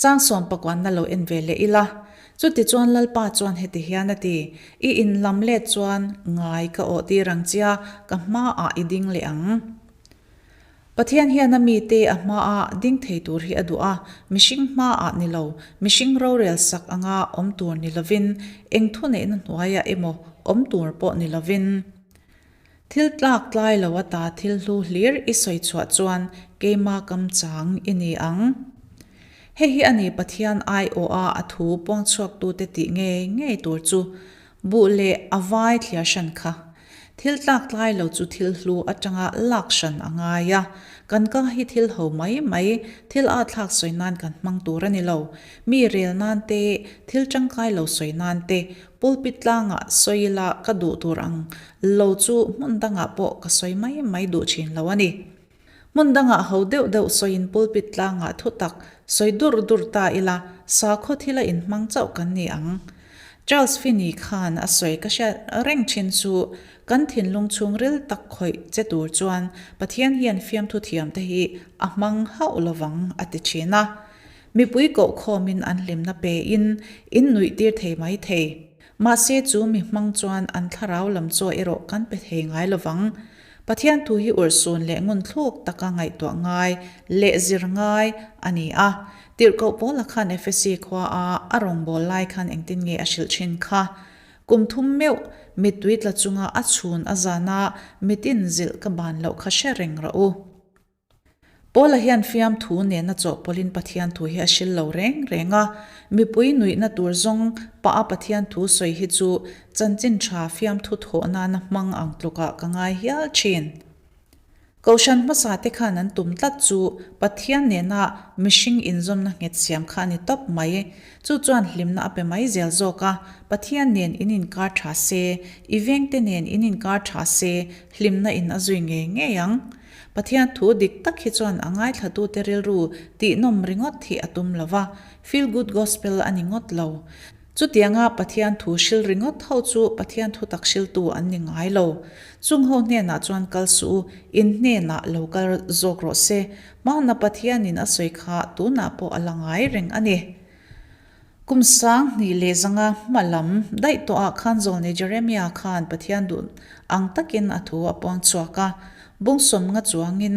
Chang sawm pakuanna lo en ve leh ila. Chutichuan Lalpa chuan heti hian a ti, I in lam let chuan ngai ka awh tir ang chia, ka hmaah i ding leh ang. Pathian hian a mite a hmaa ding thei tur hi a duh a, mihring hmaah ni lo, mihring rorel sak anga awm tur ni lovin, eng thuneihna hnuaiah emaw awm tur pawh ni lovin. Thil tlak tlai lo ata thil hlu hlir i sawi chhuah chuan keima kam chang i ni ang. Hei hi a ni Pathian aiawha a thu puangchhuaktute tih ngei ngei tur chu. Buh leh a vai thliar hran kha. Thil tlak tlai lo chu thil hlu atanga lak hran a ngai a. Kan ka hi thil ho mai mai, thil a thlak sawi nan kan hmang tur a ni lo. Mi rel nan te, thil tangkai lo sawi nan te, pulpit tlangah sawi ila ka duh tur ang lo chu hmun dangah pawh ka sawi mai mai duh thin lo a ni. Hmun dangah ho deuh deuh sawiin pulpit tlangah thutak sawi dur dur ta ila sakhaw thila inhmang chauh kan ni ang. Charles Finney khan a sawi ka hriat reng thin chu kan thinlung chhungril tak khawih che tur chuan Pathian hian fiamthu thiamte hi a hmang hauh lovang a ti thin a. Mipui kohkhawmin an hlimna pein in nuihtir thei mai thei. Mahse chu mi hmang chuan an thlarau lam chaw erawh kan pe thei ngai lovang. Pathian thu hi urhsun leh ngunthluk taka ngaihtuah ngai leh zir ngai a ni a. Tirhkoh Paula khan Efesi khua a a rawngbâwl lai khan engtin nge a hrilh thin kha? Kum thum meuh mittui tla chunga a chhun a zana mitin zilh ka ban loh kha hre reng rawh u. Paula hian fiamthu nena chawhpawlhin Pathian thu hi a hril lo reng reng a, mipui nuihna tur zawng pah a Pathian thu sawi hi chu chanchin tha fiamthu thawh nana hmang ang tlukah ka ngai hial thin. Kohhran hmasa te khan an tum tlat chu Pathian nena mihring inzawmna nghet siam kha a ni tawp mai. Chu chuan hlimna a pe mai zel zawk a, Pathian nen in inkar tha se, i vengte nen in inkar tha se, hlimna in a zui ngei ngei ang. Pathian thu dik tak hi chuan a ngaithlatute rilru tihnawm ringawt hi a tum lo va, feel good gospel a ni ngawt lo. Chutianga Pathian thu hril ringawt ho chu Pathian thu tak hriltu an ni ngai lo. Chung ho hnenah chuan kal suh u, in hnenah lo kal zawk rawh se. Hmana Pathianin a sawi kha tunah pawh a la ngai reng a ni. Kum 2005 hma lam daih tawhah khan Zawlnei Jeremia khan Pathian duh ang takin a thu a puang chhuak a, bung sawmnga chuangin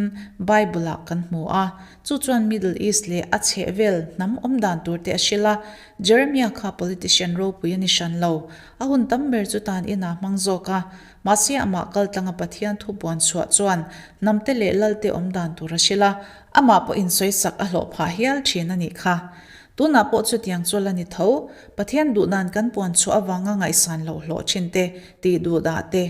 Bible-ah kan hmu a. Chu chuan Middle East leh a chhehvel hnam awm dan tur te a hrilh a. Jeremia kha politician ropui a ni hran lo. A hun tam ber chu tan inah hmang zawk a. Mahse amah kaltlanga Pathian thu puan chhuah chuan hnamte leh lalte awm dan tur a hrilh a. Amah pawhin sawisak a hlawh phah hial thin a nih kha. Tunah pawh chutiang chu la ni tho, Pathian duhdan kan puan chhuah avanga ngaihsan loh hlawh thin te, tih duhdah te.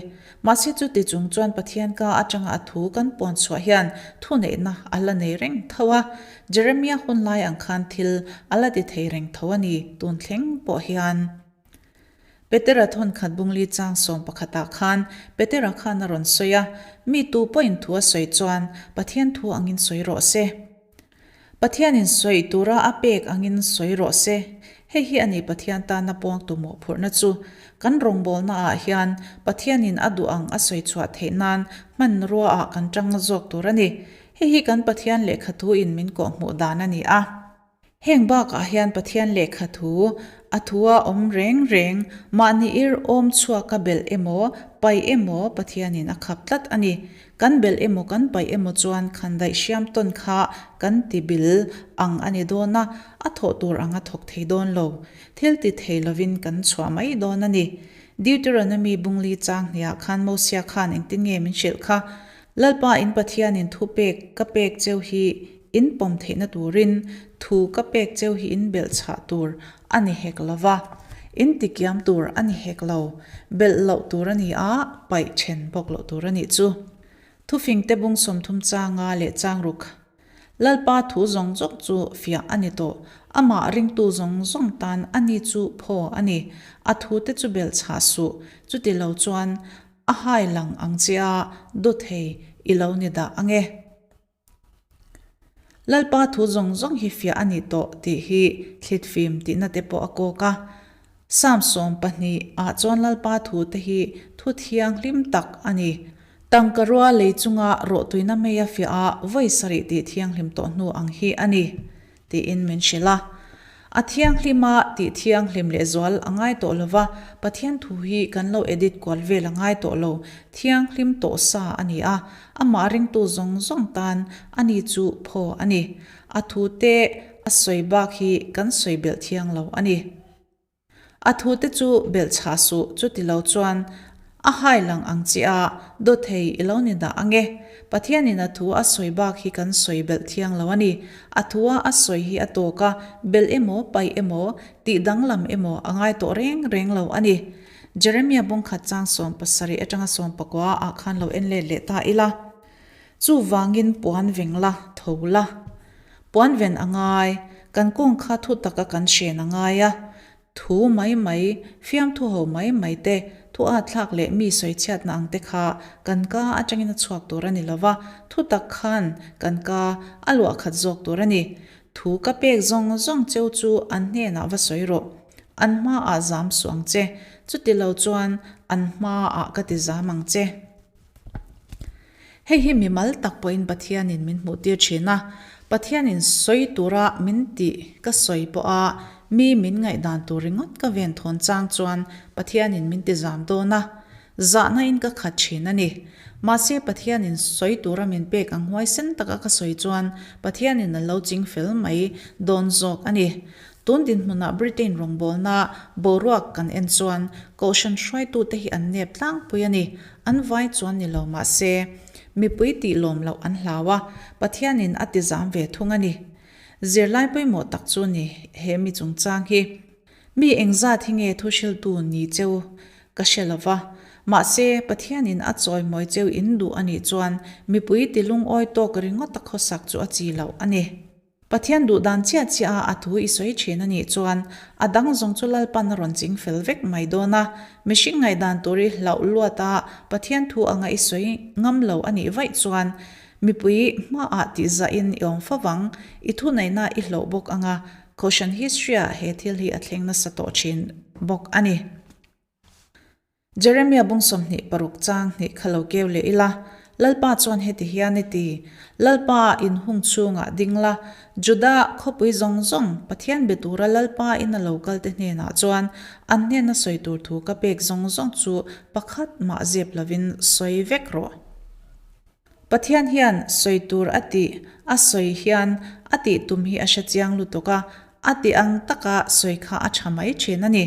Mahse chuti chung chuan Pathian ka atanga a thu kan puan chhuah hian thuneihna a la nei reng tho a, Jeremia hun lai ang khan thil a la ti thei reng tho a ni tun thleng pawh hian. Petera thawnkhat bungli chang sawm pakhatah khan Petera khan a rawn sawi a, Mi tu pawhin thu a sawi chuan Pathian thu angin sawi rawh se. Pathianin sawi tura a pek angin sawi rawh se. Hei hi a ni Pathian tana puangtu mawhphurhna chu. Kan rawngbawlnaah hian Pathianin a duh ang a sawi chhuah theih nan hmanruaah kan tang zawk tur a ni. Hei hi kan Pathian lehkhathuin min kawhhmuh dan a ni a. Heng bakah hian Pathian lehkhathu a thua awm reng reng, mahni ir awm chhuaka belh emaw, paih emaw Pathianin a khap tlat a ni. Kan belh emaw kan paih emaw chuan khandaih hriam tawn kha kan ti bil ang a ni dawn a, a thawh tur ang a thawk thei dawn lo. Thil ti thei lovin kan chhuah mai dawn a ni. Deuteronomy bungli chang hniah khan Mosia khan engtin nge min hrilh kha? Lalpa in Pathianin thu pek ka pek cheu hi in pawm theihna turin thu ka pek cheu hi in belh chhah tur a ni hek lo va, in tikiam tur a ni hek lo, belh loh tur a ni a, paih then bawk loh tur a nih chu. Thufingte bung 30 changa leh chang ruk Lalpa thu zawng zawng chu fiah a ni tawh, amah ringtu zawng zawng tan a ni chu phaw a ni, a thute chu belh chhah suh, chuti lo chuan a hai lang ang che a, dawthei i lo ni dah ang e. Lalpa thu zawng zawng hi fiah a ni tawh tih hi thlitfim tihna te pawh a kawk a. Psalm 12 ah chuan Lalpa thu te hi thu thianghlim tak a ni. Tangka rua lei chunga rawhtuina meia fiah a vawi sarih tih thianghlim tawh hnu ang hi a ni. Tiin min hrilh a. A thianghlim a tih thianghlim lehzual a ngai tawh lo va, Pathian thu hi kan lo edit kual vel a ngai tawh lo, thianghlim tawh sa a ni a, amah ringtu zawng zawng tan a ni chu phaw a ni. A thu te a sawi bak hi kan sawi belh thiang lo a ni. A thute chu belh chhah suh, chuti lo chuan a hai lang ang che a, dawthei i lo ni dah ang e. Pathianin a thu a sawi bak hi kan sawi belh thiang lo a ni. A thua a sawi hi a tawk a, belh emaw, paih emaw, tih danglam emaw a ngai tawh reng reng lo a ni. Jeremia bungkhat chang 17 atanga 19 ah khan lo en let leh ta ila. Chuvangin puan veng la, tho la. Puan ven a ngai, kan kawng kha thu taka kan hren a ngai a. Thu mai mai, fiamthu ho mai mai te, thu atthlak leh mi sawichhiatna ang te kha kan ka atangin a chhuak tur a ni lo va, thu tak khan kan ka a luah khat zawk tur a ni. Thu ka pek zawng zawng cheu chu an hnenah va sawi rawh. An hmaah zam suh ang che, chuti lo chuan an hmaah ka ti zam ang che. Hei hi mimal tak pawhin Pathianin min hmuhtir thin a, Pathianin sawi tura min tih ka sawi pawha mi min ngaihdan tur ringawt ka venthawn chang chuan Pathianin min tizam dawn a, zahna in ka khat thin a ni. Mahse Pathianin sawi tura min pek ang huaisen taka ka sawi chuan Pathianin a lo ching fel mai dawn zawk a ni. Tun dinhmunah Britain rawngbawlna boruak kan en chuan Kohhran hruaitute hi an nep tlangpui a ni. An vai chuan ni lo mahse, mipui tih lawm loh an hlau a, Pathianin a ti zam ve thung a ni. Zirlai pawimawh tak chu ni he mi chungchang hi. Mi engzat hi nge thuhriltu ni cheu ka hre lo va, mahse Pathianin a chawimawi cheu in duh a nih chuan mipui ti lungawi tawk ringawt a khawsak chu a chi loh a ni. Pathian duh dan chiah chiah a a thu i sawi thin a nih chuan a dang zawng chu Lalpan a rawn ching fel vek mai dawn a, mihring ngaihdan tur i hlauh luat a Pathian thu anga i sawi ngam lo a nih vaih chuan mipui hmaah tihzahin i awm fo vang, i thuneihna i hloh bawk anga Kohhran history ah he thil hi a thleng nasa tawh thin bawk a ni. Jeremia bung 26 chang hnih kha lo keu leh ila, Lalpa chuan heti hian i ti, Lalpa, in hung chhungah ding la, Juda khawpui zawng zawng, Pathian be tura Lalpa in a lo kalte hnenah chuan an hnena sawi tur thu ka pek zawng zawng chu pakhat mah zep lovin sawi vek rawh. Pathian hian sawi tur a tih a sawi hian a tih tum hi a hre chiang lutuk a, a tih ang taka sawi kha a tha mai thin a ni.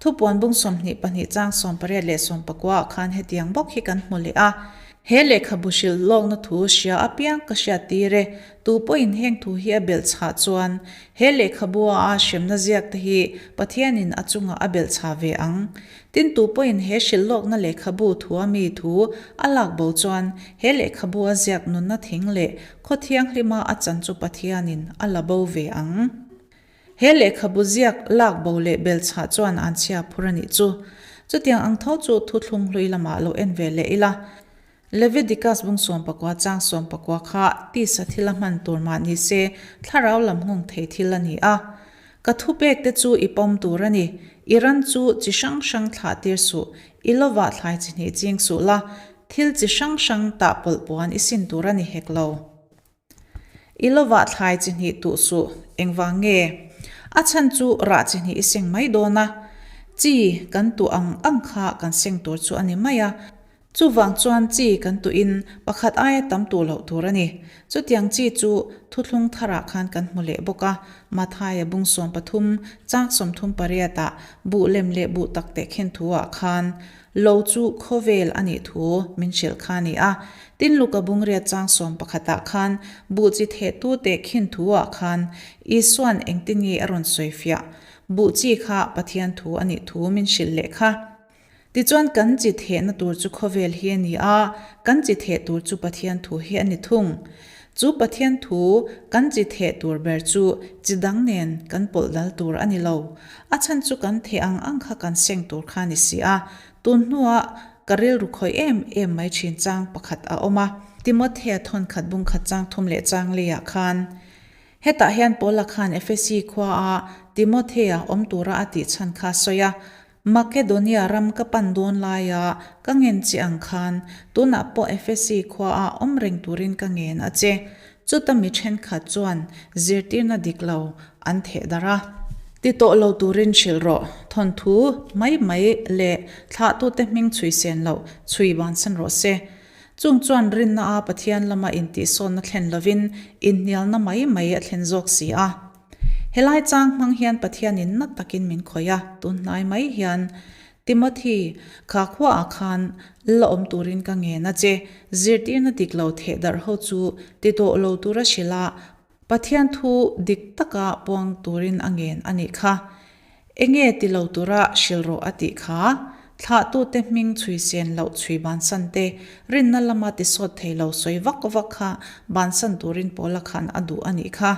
Thupuan bung 22 chang 18 leh 19 ah khan hetiang bawk hi kan hmu leh a, He lehkhabu hrilh lawkna thu hria apiang ka hriat tir e, tu pawhin heng thu hi a belh chhah chuan he lehkhabua a hremna ziak te hi Pathianin a chungah a belh chhah ve ang. Tin tu pawhin he hrilh lawkna lehkhabu thua mi thu a lak bo chuan he lehkhabu a ziak nunna thing leh khaw thianghlima a chan chu Pathianin a la bo ve ang. He lehkhabu ziak lak bo leh belchhah chuan an chhia phur a nih chu. Chutiang ang tho chu thuthlung hlui lamah lo en ve leh ila. Leviticus bung 19 chang 19 kha tisa thil a hman tur mah ni se thlarau lam nghawng thei thil a ni a. Ka thupek te chu i pawm tur a ni. I ran chu chi hrang hrang thlah tir suh, i lovah thlai chi hnih ching suh la, thil chi hrang hrang tah pawlh puan i sin tur a ni hek lo. I lovah thlai chi hnih tuh suh, engvang nge? A chhan chu rah chi hnih i seng mai dawn a, chi kan tuh ang ang kha kan seng tur chu a ni mai a. Chuvang chuan chi kan tuhin pakhat aia tam tuh loh tur a ni. Chutiang chi chu thuthlung tharah khan kan hmu leh bawk a, Mathaia bung 13 chang 38 ah buh lem leh buh tak tehkhin thu ah khan lo chu khawvel a nih thu min hrilh kha a ni a. Tin Luka bung riat chang 11 ah khan buh chi thehtu tehkhin thu ah khan Isua'n engtin nge a rawn sawifiah buh chi kha Pathian thu a nih thu min hrilh leh kha. Tichuan kan chi thehna tur chu khawvel hi a ni a, kan chi theh tur chu Pathian thu hi a ni thung. Chu Pathian thu kan chi theh tur ber chu chi dang nen kan pawlh dal tur a ni lo. A chhan chu kan theh ang ang kha kan seng tur kha a ni si a. Tun hnuah ka rilru khawih em em mai thin chang pakhat a awm a. Timothea thawnkhat bungkhat chang thum leh chang leiah khan Hetah hian Paula khan Efesi khuaa Timothea awm tura a tih chhan kha a sawi a. Makedonia ram ka pan dawn laia ka ngen che ang khan, tunah pawh Efesi khuaah awm reng turin ka ngen a che. Chuta mi thenkhat chuan zirtirna dik lo an theh darh a. Ti tawh lo turin hrilh rawh. Thawnthu mai mai leh thlahtute hming chhui sen loh chhui bansan rawh se. Chung chuan rinna a Pathian lama intihsawnna thlen lovin inhnialna mai mai a thlen zawk si a. Helai chang hmang hian Pathianin na takin min khawih a, tun hnai mai hian Timothy kha khuaah khan la awm turin ka ngen a che, zirtirna dik lo theh darh ho chu ti tawh lo tura hrilh a, Pathian thu dik taka puang turin a ngen a nih kha. Enge ti lo tura hrilh rawh a tih kha? Thlahtute hming chhui sen loh chhui bansan te, rinna lama tisawt thei lo sawi vak vak kha bansan turin Paula khan a duh a nih kha.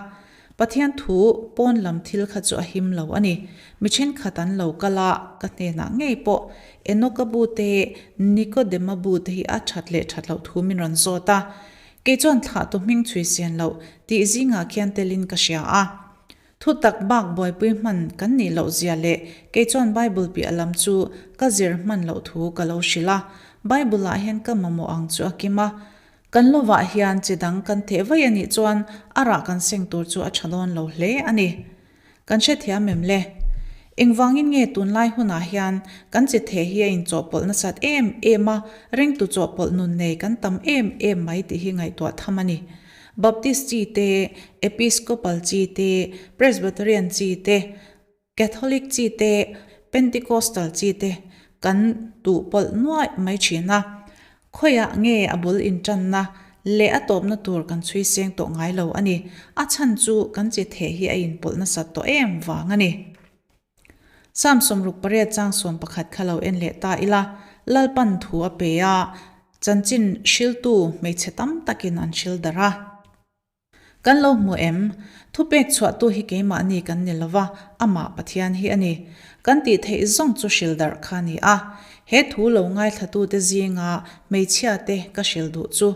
Pathian thu pawn lam thil kha chu a him lo a ni. Mi thenkhat an lo kal a, ka hnenah ngei pawh Enoka bu te, Nikodema bu te hi a that leh that loh thu min rawn zawt a. Kei chuan thlahtu hming chhui sen loh tih zingah khian telin ka hria a. Thu tak bak buaipui hman kan nih loh zia leh kei chuan Bible piah lam chu ka zir hman loh thu ka lo hrilh a. Bible ah hian ka mamawh ang chu a kim a. Kan lovah hian chi dang kan theh vaih a nih chuan a rah kan seng tur chu a tha dawn lo hle a ni. Kan hrethiam em le? Engvangin nge tunlai hunah hian kan chi theh hi a inchawhpawlh nasat em em a, ringtu chawhpawlh nun nei kan tam em em mai tih hi ngaihtuah tham a ni. Baptist chi te, Episcopal chi te, Presbyterian chi te, Catholic chi te, Pentecostal chi te kan tuh pawlh nuaih mai thin a. Khawiah nge a bul inṭanna leh a tawpna tur kan chhui seng tawh ngai lo a ni. A chhan chu kan chi theh hi a inpawlh nasat tawh em vang a ni. Psalm 68 chang 11 kha lo en leh ta ila, Lalpan thu a pe a, chanchin hriltu hmeichhe tam takin an hril darh a. Kan lo hmu em? Thupek chhuahtu hi keimahni kan ni lova, amah Pathian hi a ni. Kan tih theih zawng chu hril darh kha a ni a. He thu lo ngaithlatute zinga hmeichhiate ka hril duh chu.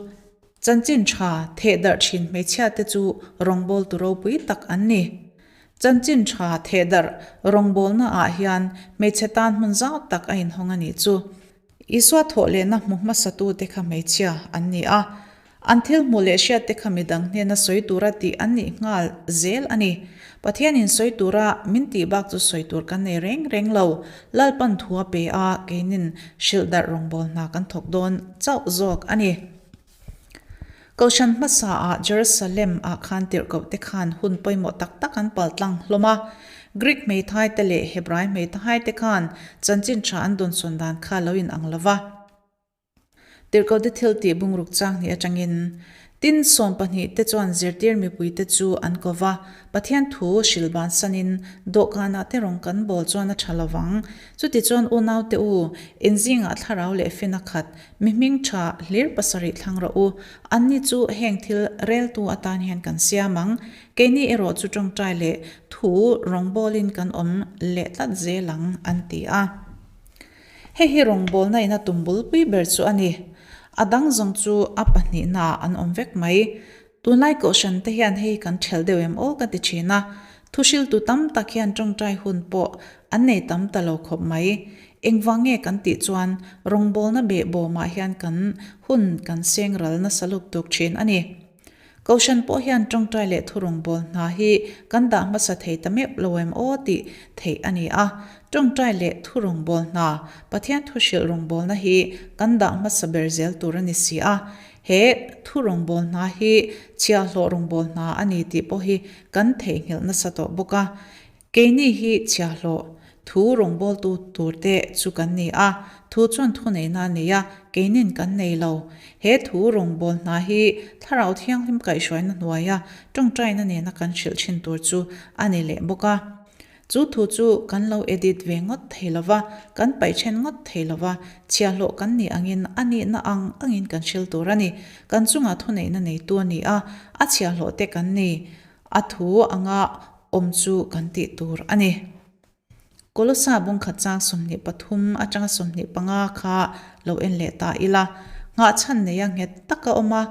Chanchin tha theh darh thin hmeichhiate chu rawngbawltu ropui tak an ni. Chanchin tha theh darh rawngbawlnaah hian hmeichhe tan hmun zau tak a inhawng a nih chu. Isua thawh lehna hmu hmasatute kha hmeichhia an ni a, an thil hmuh leh hriatte kha midang hnena sawi tura tih an nih nghal zel a ni. Pathianin sawi tura min tih bak chu sawi tur kan nei reng reng lo. Lalpan thu a pe a, keinin hrilh darh rawngbâwl hna kan thawk dawn chauh zawk a ni. Kohhran hmasaah Jerusalem ah khan tirhkohte khan hun pawimawh tak tak an pal tlang hlawm a. Greek hmeithaite leh Hebrai hmeithaite khan chanchin tha an dawnsawn dan kha lo in ang lo va. Tirhkohte thil tih bungruk chang hnih atangin Tin, 12 te chuan zirtir mipuite chu an ko va, Pathian thu hrilh bansanin dawhkanah te rawng kan bawl chuan a tha lo vang. Chutichuan unaute u, inzingah thlarau leh fin a khat, Mi hming tha hlir pasarih thlang rawh u. Anni chu heng thil reltu atan hian kan siam ang. Keini erawh chu tawngtai leh thu rawngbawlin kan awm leh tlat zel ang, an ti a. Hei hi rawngbawlna in a tum bulpui ber chu a ni. A dang zawng chu a pahnihnaah an awm vek mai. Tunlai kohhran te hian hei kan ṭhelh deuh em aw ka ti ṭhin a, thuhriltu tam tak hian ṭawngṭai hun pawh an nei tam ta lo khawp mai. Engvang nge kan tih chuan rawngbawlna behbawmah hian kan hun kan seng ral nasa lup tuk ṭhin a ni. Kohhran pawh hian ṭawngṭai leh thu rawngbâwl hna hi kan dah hmasa thei ta meuh lo em aw tih theih a ni a. Ṭawngṭai leh thu rawngbâwl hna, Pathian thu hrilh rawngbâwlna hi kan dah hmasa ber zel tur a ni si a. He thu rawngbâwl hna hi chhiahhlawh rawngbâwl hna a ni tih pawh hi kan theihnghilh nasa tawh bawk a. Keini hi chhiahhlawh thu rawngbâwltu turte chu kan ni a, thu chuan thuneihna a nei a, keinin kan nei lo. He thu rawngbâwl hna hi Thlarau Thianghlim kaihhruaina hnuaia ṭawngṭaina nena kan hrilh ṭhin tur chu a ni leh bawk a. Chu thu chu kan lo edit ve ngawt thei lo va, kan paih then ngawt thei lo va, chhiahhlawh kan nih angin a nihna ang angin kan hril tur a ni. Kan chungah thuneihna neitu a ni a, a chhiahhlawh te kan ni. A thu anga awm chu kan tih tur a ni. Kolosa bungkhat chang 23 atanga 25 kha lo en leh ta ila, nghahchhan neia nghet taka awm a,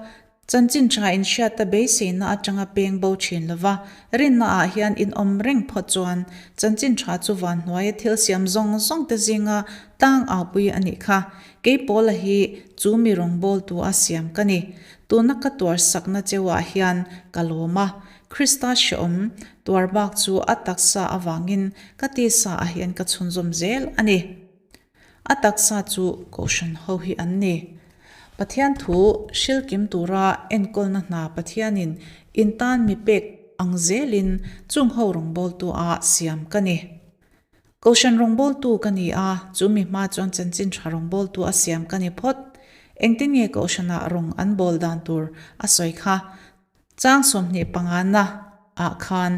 Chanchin tha inhriata beiseina atanga peng bo thin lova, rinna ah hian in awm reng phawt chuan chanchin tha chu van hnuaia thil siam zawng zawng te zinga tang aupui a nih kha. Kei Paula hi chu mi rawngbawltu a siam ka ni. Tuna ka tuar sakna cheu ah hian ka lawm a, Krista hreawm tuar bak chu a taksa avangin ka tisa ah hian ka chhunzawm zel a ni. A taksa chu Kohhran ho hi an ni. Pathian thu hrilkim tura enkawlna hna Pathianin in tan mi pek ang zelin chung ho rawngbawltu a siam ka ni. Kohhran rawngbawltu ka ni a, chu mi hma chuan chanchin tha rawngbawltu a siam ka ni phawt. Engtin nge Kohhranah rawng an bawl dan tur a sawi kha? Chang 25 na ah khan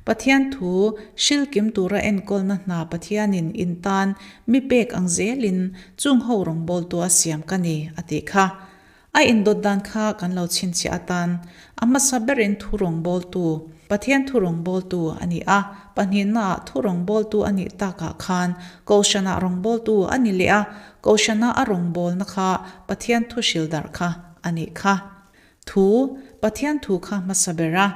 Pathian thu hrilkim tura enkawlna hna Pathianin in tan mi pek ang zelin chung ho rawngbawltu a siam ka ni a tih kha. A indawt dan kha kan lo chhinchhiah atan a hmasa berin thu rawngbawltu, Pathian thu rawngbawltu a ni a, pahnihna ah thu rawngbawltu a nih takah khan Kohhranah rawngbawltu a ni leh a, Kohhrana a rawngbawlna kha Pathian thu hrildarh kha a nih kha. Thu, Pathian thu kha hmasa ber a,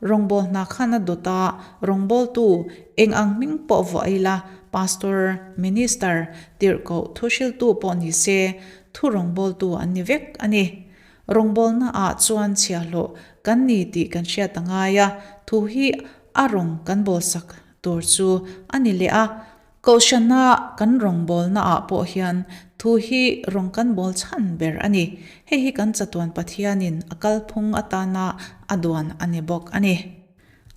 rawngbâwl hna khan a dawt a, rawngbâwltu eng ang hming pawh vuah ila, Pastor, Minister, tirhkoh, thuhriltu pawh ni se, thu rawngbâwltu an ni vek a ni. Rawngbâwlna ah chuan chhiahhlawh kan ni tih kan hriat a ngai a, thu hi a rawng kan bâwlsak. tur chu a ni leh a. Kohhrana kan rawngbawlnaah pawh hian thu hi rawng kan bawl chhan ber a ni. Hei hi kan chatuan Pathianin a kalphung atana a duan a ni bawk a ni.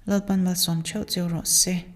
Lalpan malsawm theuh cheu rawh se.